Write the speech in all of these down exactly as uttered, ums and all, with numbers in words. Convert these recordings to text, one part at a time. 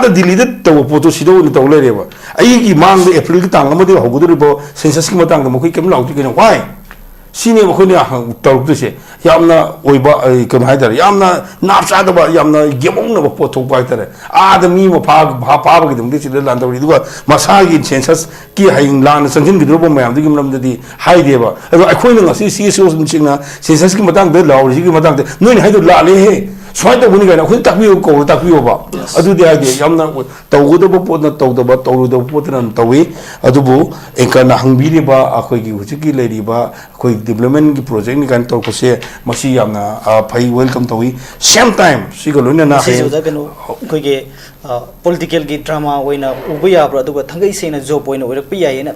ꯗꯤꯜꯂꯤꯗ ꯇꯧꯕ ꯄꯣꯠꯇꯣ ꯁꯤꯗ ꯑꯣꯏꯅ ꯇꯧ ꯂꯩꯔꯦꯕ꯫ ꯑꯩꯒꯤ ꯃꯥꯡꯗ ꯑꯦꯄ꯭ꯔꯤꯜꯒꯤ ꯇꯥꯡ ꯑꯃꯗꯒꯤ ꯍꯧꯒꯗꯧꯔꯤꯕ ꯁꯦꯟꯁꯁꯀꯤ ꯃꯇꯥꯡꯗ ꯃꯈꯣꯏ ꯀꯩꯝ ꯂꯥꯎꯗ꯭ꯔꯤ ꯀꯩꯅꯣ? ꯋꯥꯏ? ꯁꯤꯅꯦꯕ ꯑꯩꯈꯣꯏꯅ ꯍꯪ-, ꯇꯧꯔꯛꯇꯣꯏꯁꯦ꯫ ꯌꯥꯝꯅ ꯑꯣꯏꯕ, ꯑꯩ, ꯀꯩꯅꯣ ꯍꯥꯏꯇꯥꯔꯦ, ꯌꯥꯝꯅ ꯅꯥꯞ ꯆꯥꯗꯕ, ꯌꯥꯝꯅ ꯌꯦꯝꯍꯧꯅꯕ ꯄꯣꯠ ꯊꯣꯛꯄ ꯍꯥꯏꯇꯥꯔꯦ꯫ ꯑꯥꯗ ꯃꯤ ꯑꯃ ꯐꯥ-, ꯐꯥ-, ꯐꯥꯕꯒꯤꯗꯃꯛꯇ ꯁꯤꯗ ꯂꯥꯟ ꯇꯧꯔꯤ, ꯑꯗꯨꯒ ꯃꯁꯥꯒꯤ ꯁꯦꯟꯁꯁꯀꯤ ꯍꯌꯦꯡ ꯂꯥꯟꯅ ꯆꯪꯁꯤꯟꯒꯗꯧꯔꯤꯕ ꯃꯌꯥꯝꯗꯨꯒꯤ ꯃꯔꯝꯗꯗꯤ ꯍꯥꯏꯗꯦꯕ꯫ ꯑꯗꯣ ꯑꯩꯈꯣꯏꯅ ꯉꯁꯤ ꯁꯤ ꯑꯦꯁ ꯑꯣꯁꯤꯡꯅ ꯁꯦꯟꯁꯁꯀꯤ ꯃꯇꯥꯡꯗ ꯂꯥꯎꯔꯤꯁꯤꯒꯤ ꯃꯇꯥꯡꯗ ꯅꯣꯏꯅ ꯍꯥꯏꯗꯣ ꯂꯥꯜꯂꯦꯍꯦ, ꯁꯨꯃꯥꯏꯅ ꯇꯧꯕꯅꯤ ꯀꯥꯏꯅ ꯑꯩꯈꯣꯏꯗ ꯇꯥꯛꯄꯤꯌꯨ ꯀꯧꯔ ꯇꯥꯛꯄꯤꯌꯣꯕ꯫ ꯑꯗꯨꯗꯤ ꯍꯥꯏꯗꯤ ꯌꯥꯝꯅ ꯇꯧꯒꯗꯕ ꯄꯣꯠꯅ ꯇꯧꯗꯕ, ꯇꯧꯔꯣꯏꯗꯕ ꯄꯣꯠꯇꯅ ꯇꯧꯏ꯫ ꯑꯗꯨꯕꯨ ꯑꯦꯡꯀꯔꯅ ꯍꯪꯕꯤꯔꯤꯕ ꯑꯩꯈꯣꯏꯒꯤ ꯍꯧꯖꯤꯛꯀꯤ ꯂꯩꯔꯤꯕ ꯑꯩꯈꯣꯏ ꯗꯤꯕ꯭ꯂꯞꯃꯦꯟꯒꯤ ꯄ꯭ꯔꯣꯖꯦꯛꯅꯤ ꯀꯥꯏꯅ ꯇꯧꯔꯛꯄꯁꯦ, ꯃꯁꯤ ꯌꯥꯝꯅ, ꯑ, ꯐꯩ, ꯋꯦꯜꯀꯝ ꯇꯧꯏ꯫ ꯁꯦꯝ ꯇꯥꯏꯝ ꯁꯤꯒ ꯂꯣꯏꯅꯅ ꯃꯁꯤꯁꯨ ꯍꯌꯦꯡ ꯑꯣꯖꯥ ꯀꯩꯅꯣ, ꯑꯩꯈꯣꯏꯒꯤ, ꯑ, ꯄꯣꯂꯤꯇꯤꯀꯦꯜꯒꯤ ꯗ꯭ꯔꯃꯥ ꯑꯣꯏꯅ ꯎꯕ ꯌꯥꯕ꯭ꯔꯥ, ꯑꯗꯨꯒ ꯊꯥꯡꯒꯩ ꯁꯦꯡꯅ ꯖꯣꯕ ꯑꯣꯏꯅ ꯑꯣꯏꯔꯛꯄ ꯌꯥꯏꯌꯦꯅ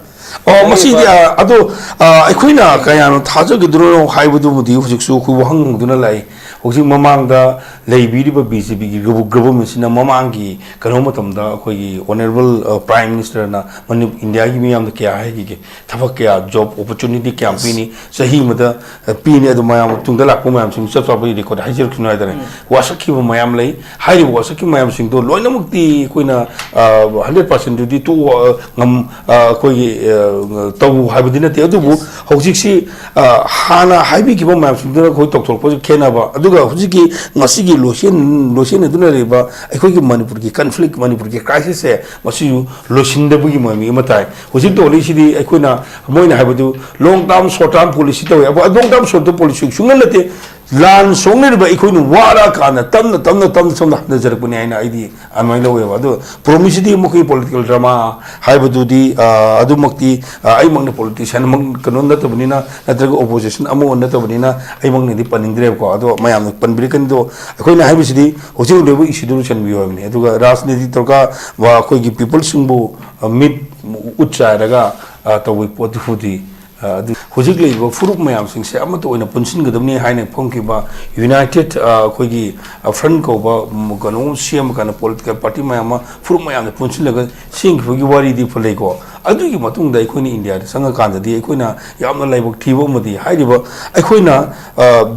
ꯑꯣ, ꯍꯥꯏꯔꯤꯕ ꯃꯁꯤꯗꯤ, ꯑ, ꯑꯗꯣ, ꯑ, ꯑꯩꯈꯣꯏꯅ ꯀꯌꯥꯅ ꯊꯥꯖꯒꯗ꯭ꯔꯣ ꯍꯥꯏꯕꯗꯨꯕꯨꯗꯤ ꯍꯧꯖꯤꯛꯁꯨ ꯑꯩꯈꯣꯏ ꯋꯥꯍꯪ ꯍꯪꯗꯨꯅ ꯂꯥꯛꯏ꯫ ꯍꯧꯖꯤꯛ ꯃꯃꯥꯡꯗ ꯂꯩꯕꯤꯔꯤꯕ ꯕꯤ ꯖꯦ ꯄꯤꯒꯤ ꯒꯣꯕꯔꯃꯦꯟꯁꯤꯅ ꯃꯃꯥꯡꯒꯤ ꯀꯩꯅꯣ ꯃꯇꯝꯗ ꯑꯩꯈꯣꯏꯒꯤ ꯑꯣꯅꯔꯦꯕꯜ, ꯑ, ꯄ꯭ꯔꯥꯏꯝ ꯃꯤꯅꯤꯁꯇꯔꯅ ꯃꯅꯤ-, ꯏꯟꯗꯤꯌꯥꯒꯤ ꯃꯤꯌꯥꯝꯗ ꯀꯌꯥ ꯍꯥꯏꯈꯤꯒꯦ? ꯊꯕꯛ ꯀꯌꯥ, ꯖꯣꯕ ꯑꯣꯄꯣꯔꯆꯨꯅꯤꯇꯤ ꯀꯌꯥꯝ ꯄꯤꯅꯤ? ꯆꯍꯤ ꯑꯃꯗ, ꯑ, ꯄꯤꯅꯤ, ꯑꯗꯨ ꯃꯌꯥꯝ ꯇꯨꯡꯗ ꯂꯥꯛꯄ ꯃꯌꯥꯝꯁꯤꯡ ꯆꯞ ꯆꯥꯕꯒꯤ ꯔꯦꯀꯣꯔꯗ ꯍꯥꯏꯖꯔꯛꯈꯤꯅꯨ ꯍꯥꯏꯇꯥꯔꯦ꯫ ꯎꯝ꯫ ꯋꯥꯁꯛꯈꯤꯕ ꯃꯌꯥꯝ ꯂꯩ꯫ ꯍꯥꯏꯔꯤꯕ ꯋꯥꯁꯛꯈꯤꯕ ꯃꯌꯥꯝꯁꯤꯡꯗꯣ ꯂꯣꯏꯅꯃꯛꯇꯤ ꯑꯩꯈꯣꯏꯅ, ꯑ, ꯍꯟꯗ꯭ꯔꯦꯠ ꯄꯥꯔꯁꯦꯟꯗꯨꯗꯤ ꯇꯣꯛꯑꯣ, ꯑ, ꯉꯝ-, ꯑ, ꯑꯩꯈꯣꯏꯒꯤ, ꯑ, ꯇꯧ ꯍꯥꯏꯕꯗꯤ ꯅꯠꯇꯦ꯫ ꯑꯗꯨꯕꯨ ꯍꯧꯖꯤꯛꯁꯤ, ꯑ, ꯍꯥꯟꯅ ꯍꯥꯏꯕꯤꯈꯤꯕ ꯃꯌꯥꯝꯁꯤꯡꯗꯨꯅ ꯑꯩꯈꯣꯏ ꯇꯧꯊꯣꯔꯛꯄꯁꯨ ꯈꯦꯠꯅꯕ, ꯑꯗꯨꯒ ꯍꯧꯖꯤꯛꯀꯤ ꯉꯁꯤꯒꯤ ꯂꯣꯏꯁꯦꯟ-, ꯂꯣꯏꯁꯦꯟꯅꯗꯨꯅ ꯂꯩꯔꯤꯕ ꯑꯩꯈꯣꯏꯒꯤ ꯃꯅꯤꯄꯨꯔꯒꯤ ꯀꯟꯐ꯭ꯂꯤꯛ, ꯃꯅꯤꯄꯨꯔꯒꯤ ꯀ꯭ꯔꯥꯏꯁꯤꯁꯁꯦ ꯃꯁꯤꯁꯨ ꯂꯣꯏꯁꯤꯟꯗꯕꯒꯤ ꯃꯃꯤ ꯑꯃ ꯇꯥꯏ꯫ ꯍꯧꯖꯤꯛ ꯇꯧꯔꯤꯁꯤꯗꯤ ꯑꯩꯈꯣꯏꯅ, ꯃꯣꯏꯅ ꯍꯥꯏꯕꯗꯨ ꯂꯣꯡ ꯇꯥꯔꯝ ꯁꯣꯔꯠ ꯇꯥꯔꯝ ꯄꯣꯂꯤꯁꯤ ꯇꯧꯋꯦ꯫ ꯑꯩꯈꯣꯏ ꯂꯣꯡ ꯇꯥꯔꯝ ꯁꯣꯔꯠ ꯇꯥꯔꯝ ꯄꯣꯂꯤꯁꯤ ꯁꯨꯡꯅꯠ ꯅꯠꯇꯦ꯫ ꯂꯥꯟ ꯁꯣꯛꯅꯔꯤꯕ ꯑꯩꯈꯣꯏꯅ ꯋꯥꯔꯛꯑꯀꯥꯟꯗ ꯇꯞꯅ, ꯇꯞꯅ, ꯇꯞꯅ, ꯇꯞꯅ ꯍꯟꯊꯖꯔꯛꯄꯅꯤ ꯍꯥꯏꯅ ꯑꯩꯗꯤ ꯑꯗꯨꯃꯥꯏꯅ ꯂꯧꯋꯦꯕ꯫ ꯑꯗꯣ ꯄ꯭ꯔꯣꯃꯤꯁꯁꯤꯗꯤ ꯃꯈꯣꯏꯒꯤ ꯄꯣꯂꯤꯇꯤꯀꯦꯜ ꯗ꯭ꯔꯃꯥ ꯍꯥꯏꯕꯗꯨꯗꯤ, ꯑ, ꯑꯗꯨꯃꯛꯇꯤ, ꯑ, ꯑꯩꯃꯛꯅ ꯄꯣꯂꯤꯇꯤꯁꯤꯌꯥꯟꯃꯛ ꯀꯩꯅꯣ ꯅꯠꯇꯕꯅꯤꯅ, ꯅꯠꯇ꯭ꯔꯒ ꯑꯣꯄꯣꯖꯤꯁꯟ ꯑꯃ ꯅꯠꯇꯕꯅꯤꯅ ꯑꯩꯃꯛꯅꯗꯤ ꯄꯟꯅꯤꯡꯗ꯭ꯔꯦꯕꯀꯣ꯫ ꯑꯗꯣ ꯃꯌꯥꯝꯅ ꯄꯟꯕꯤꯔꯛꯀꯅꯤ꯫ ꯑꯗꯣ ꯑꯩꯈꯣꯏꯅ ꯍꯥꯏꯕꯁꯤꯗꯤ ꯍꯧꯖꯤꯛ ꯍꯧꯖꯤꯛ ꯂꯩꯔꯤꯕ ꯏꯁꯨꯗꯨ ꯂꯣꯏꯁꯤꯟꯕꯤꯌꯨ ꯍꯥꯏꯕꯅꯤ꯫ ꯑꯗꯨꯒ ꯔꯥꯖꯅꯤꯇꯤ ꯇꯧꯔꯒ ꯋꯥ-, ꯑꯩꯈꯣꯏꯒꯤ ꯄꯤꯄꯜꯁꯤꯡꯕꯨ, ꯑ, ꯃꯤꯠ ꯎꯠ ꯆꯥꯏꯔꯒ, ꯑ, ꯇꯧꯕꯒꯤ ꯄꯣꯠꯇꯨꯕꯨꯗꯤ ꯑ, ꯑꯗꯨ ꯍꯧꯖꯤꯛ ꯂꯩꯔꯤꯕ ꯐꯨꯔꯨꯞ ꯃꯌꯥꯝꯁꯤꯡꯁꯦ ꯑꯃꯠꯇ ꯑꯣꯏꯅ ꯄꯨꯟꯁꯤꯟꯒꯗꯕꯅꯤ ꯍꯥꯏꯅ ꯐꯣꯡꯈꯤꯕ ꯌꯨꯅꯥꯏꯇꯦꯠ, ꯑ, ꯑꯩꯈꯣꯏꯒꯤ, ꯑ, ꯐ꯭ꯔꯟ ꯀꯧꯕ, ꯎꯝ, ꯀꯩꯅꯣ ꯁꯦꯝꯃ ꯀꯥꯟꯗ ꯄꯣꯂꯤꯇꯤꯀꯦꯜ ꯄꯥꯔꯇꯤ ꯃꯌꯥꯝ ꯑꯃ, ꯐꯨꯔꯨꯞ ꯃꯌꯥꯝꯅ ꯄꯨꯟꯁꯤꯜꯂꯒ ꯁꯦꯝꯈꯤꯕꯒꯤ ꯋꯥꯔꯤꯗꯤ ꯐ-, ꯂꯩꯀꯣ꯫ ꯑꯗꯨꯒꯤ ꯃꯇꯨꯡꯗ ꯑꯩꯈꯣꯏꯅ ꯏꯟꯗꯤꯌꯥꯗ ꯆꯪꯉꯀꯥꯟꯗꯗꯤ ꯑꯩꯈꯣꯏꯅ ꯌꯥꯝꯅ ꯂꯥꯏꯕꯛ ꯊꯤꯕ ꯑꯃꯗꯤ, ꯍꯥꯏꯔꯤꯕ ꯑꯩꯈꯣꯏꯅ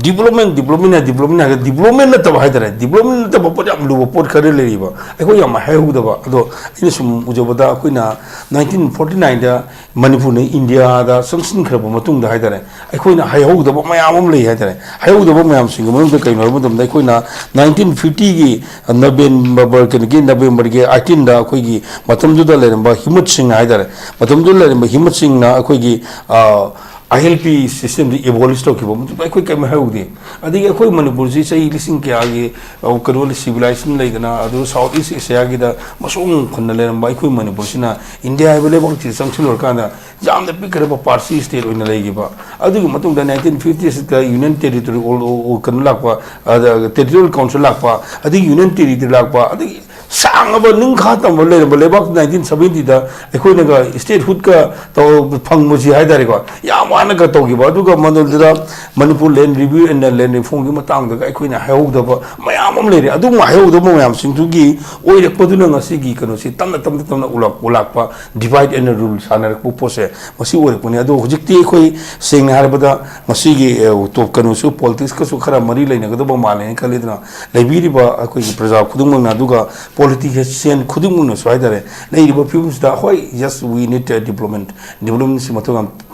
ꯗꯤꯕꯂꯞꯃꯦꯟ, ꯗꯤꯕꯂꯞꯃꯦꯟ ꯍꯥꯏ, ꯗꯤꯕꯂꯞꯃꯦꯟ ꯍꯥꯏꯔꯒ ꯗꯤꯕꯂꯞꯃꯦꯟ ꯅꯠꯇꯕ ꯍꯥꯏꯇꯥꯔꯦ, ꯗꯤꯕꯂꯞꯃꯦꯟ ꯅꯠꯇꯕ ꯄꯣꯠ, ꯌꯥꯝ ꯂꯨꯕ ꯄꯣꯠ ꯈꯔ ꯂꯩꯔꯤꯕ, ꯑꯩꯈꯣꯏ ꯌꯥꯝ ꯍꯥꯏꯍꯧꯗꯕ꯫ ꯑꯗꯣ ꯑꯩꯅ ꯁꯨꯝ ꯎꯖꯕꯗ, ꯑꯩꯈꯣꯏꯅ ꯅꯥꯏꯟꯇꯤꯟ ꯐꯣꯔꯇꯤ ꯅꯥꯏꯟꯗ ꯃꯅꯤꯄꯨꯔꯅ ꯏꯟꯗꯤꯌꯥꯗ ꯆꯪꯁꯤꯟꯈ꯭ꯔꯕ ꯃꯇꯨꯡꯗ ꯍꯥꯏꯇꯥꯔꯦ, ꯑꯩꯈꯣꯏꯅ ꯍꯥꯏꯍꯧꯗꯕ ꯃꯌꯥꯝ ꯑꯃ ꯂꯩ ꯍꯥꯏꯇꯥꯔꯦ꯫ ꯍꯥꯏꯍꯧꯗꯕ ꯃꯌꯥꯝꯁꯤꯡꯒꯤ ꯃꯅꯨꯡꯗ ꯀꯩꯅꯣ ꯍꯥꯏꯕ ꯃꯇꯝꯗ, ꯑꯩꯈꯣꯏꯅ ꯅꯥꯏꯟꯇꯤꯟ ꯐꯤꯐꯇꯤꯒꯤ ꯅꯕꯦꯝꯕꯔ, ꯀꯩꯅꯣꯒꯤ ꯅꯕꯦꯝꯕꯔꯒꯤ ꯑꯩꯠꯇꯤꯟꯗ ꯑꯩꯈꯣꯏꯒꯤ ꯃꯇꯝꯗꯨꯗ ꯂꯩꯔꯝꯕ ꯍꯤꯃꯠ ꯁꯤꯡ ꯍꯥꯏꯇꯥꯔꯦ, ꯃꯇꯝꯗꯨꯗ ꯂꯩꯔꯝꯕ ꯍꯤꯃꯠ ꯁꯤꯡꯅ ꯑꯩꯈꯣꯏꯒꯤ, ꯑ, ꯑꯥꯏ ꯑꯦꯜ ꯄꯤ ꯁꯤꯁꯇꯦꯝꯁꯤ ꯑꯦꯕꯣꯂꯤꯁ ꯇꯧꯈꯤꯕ ꯃꯇꯨꯡꯗ ꯑꯩꯈꯣꯏ ꯀꯔꯤꯝ ꯍꯥꯏꯍꯧꯗꯦ꯫ ꯑꯗꯒꯤ ꯑꯩꯈꯣꯏ ꯃꯅꯤꯄꯨꯔꯁꯤ ꯆꯍꯤ ꯂꯤꯁꯤꯡ ꯀꯌꯥꯒꯤ, ꯑ, ꯀꯩꯅꯣ, ꯁꯤꯚꯤꯂꯥꯏꯖꯦꯁꯟ ꯂꯩꯗꯅ, ꯑꯗꯨ ꯁꯥꯎꯠ ꯏꯁ ꯑꯦꯁꯤꯌꯥꯒꯤꯗ ꯃꯁꯣꯡ ꯈꯨꯟꯅ ꯂꯩꯔꯝꯕ ꯑꯩꯈꯣꯏ ꯃꯅꯤꯄꯨꯔꯁꯤꯅ ꯏꯟꯗꯤꯌꯥ ꯍꯥꯏꯕ ꯂꯩꯕꯥꯛꯁꯤꯗ ꯆꯪꯁꯤꯜꯂꯨꯔꯀꯥꯟꯗ ꯌꯥꯝꯅ ꯄꯤꯛꯈ꯭ꯔꯕ ꯄꯥꯔꯁꯤ ꯁ꯭ꯇꯦꯠ ꯑꯣꯏꯅ ꯂꯩꯈꯤꯕ꯫ ꯑꯗꯨꯒꯤ ꯃꯇꯨꯡꯗ ꯅꯥꯏꯟꯇꯤꯟ ꯐꯤꯐꯇꯤ ꯁꯤꯛꯁꯇ ꯌꯨꯅꯤꯌꯟ ꯇꯦꯔꯤꯇꯣꯔꯤ ꯑꯣꯜ, ꯑꯣ, ꯑꯣ, ꯀꯩꯅꯣ ꯂꯥꯛꯄ, ꯑꯗ ꯇꯦꯔꯤꯇꯣꯔꯤꯌꯦꯜ ꯀꯥꯎꯟꯁꯤꯜ ꯂꯥꯛꯄ, ꯑꯗꯒꯤ ꯌꯨꯅꯤꯌꯟ ꯇꯦꯔꯤꯇꯣꯔꯤ ꯂꯥꯛꯄ, ꯑꯗꯒꯤ ꯁꯥꯡꯉꯕ ꯅꯤꯡꯈꯥ ꯇꯝꯕ ꯂꯩꯔꯝꯕ ꯂꯩꯕꯥꯛ ꯅꯥꯏꯟꯇꯤꯟ ꯁꯚꯦꯟꯇꯤꯗ ꯑꯩꯈꯣꯏꯅꯒ ꯁ꯭ꯇꯦꯠꯍꯨꯗꯀ ꯇꯧ-, ꯐꯪꯕꯁꯤ ꯍꯥꯏꯇꯥꯔꯦꯀꯣ, ꯌꯥꯝ ꯋꯥꯅꯒ ꯇꯧꯈꯤꯕ꯫ ꯑꯗꯨꯒ ꯃꯗꯨꯗ ꯃꯅꯤꯄꯨꯔ ꯂꯦꯟ ꯔꯤꯚ꯭ꯌꯨ ꯑꯦꯟ ꯂꯦꯟ ꯔꯤꯐꯣꯔꯝꯒꯤ ꯃꯇꯥꯡꯗꯒ ꯑꯩꯈꯣꯏꯅ ꯍꯥꯏꯍꯧꯗꯕ ꯃꯌꯥꯝ ꯑꯃ ꯂꯩꯔꯦ꯫ ꯑꯗꯨꯒꯨꯝꯕ ꯍꯥꯏꯍꯧꯗꯕ ꯃꯌꯥꯝꯁꯤꯡꯗꯨꯒꯤ ꯑꯣꯏꯔꯛꯄꯗꯨꯅ ꯉꯁꯤꯒꯤ ꯀꯩꯅꯣꯁꯤ ꯇꯞꯅ, ꯇꯞꯅ, ꯇꯞꯅ ꯎꯠꯂꯛ-, ꯎꯠꯂꯛꯄ, ꯗꯤꯚꯥꯏꯠ ꯑꯦꯟ ꯔꯨꯜ ꯁꯥꯟꯅꯔꯛꯄ ꯄꯣꯠꯁꯦ ꯃꯁꯤ ꯑꯣꯏꯔꯛꯄꯅꯤ꯫ ꯑꯗꯣ ꯍꯧꯖꯤꯛꯇꯤ ꯑꯩꯈꯣꯏ ꯁꯦꯡꯅ ꯍꯥꯏꯔꯕꯗ ꯃꯁꯤꯒꯤ, ꯑꯦ, ꯇꯣꯞ ꯀꯩꯅꯣꯁꯨ ꯄꯣꯂꯤꯇꯤꯛꯁꯀꯁꯨ ꯈꯔ ꯃꯔꯤ ꯂꯩꯅꯒꯗꯕ ꯃꯥꯜꯂꯦꯅ ꯈꯜꯂꯤ꯫ ꯑꯗꯨꯅ ꯂꯩꯕꯤꯔꯤꯕ ꯑꯩꯈꯣꯏꯒꯤ ꯄ꯭ꯔꯖꯥ ꯈꯨꯗꯤꯡꯃꯛꯅ, ꯑꯗꯨꯒ ꯄꯣꯂꯤꯇꯤꯁꯤꯌꯟ ꯈꯨꯗꯤꯡꯃꯛꯅꯁꯨ ꯍꯥꯏꯇꯥꯔꯦ, ꯂꯩꯔꯤꯕ ꯐꯤꯕꯝꯁꯤꯗ, ꯍꯣꯏ, yes, we need a development, ꯗꯤꯕꯂꯞꯃꯦꯟꯁꯤ ꯃꯊꯧ ꯌꯥꯝ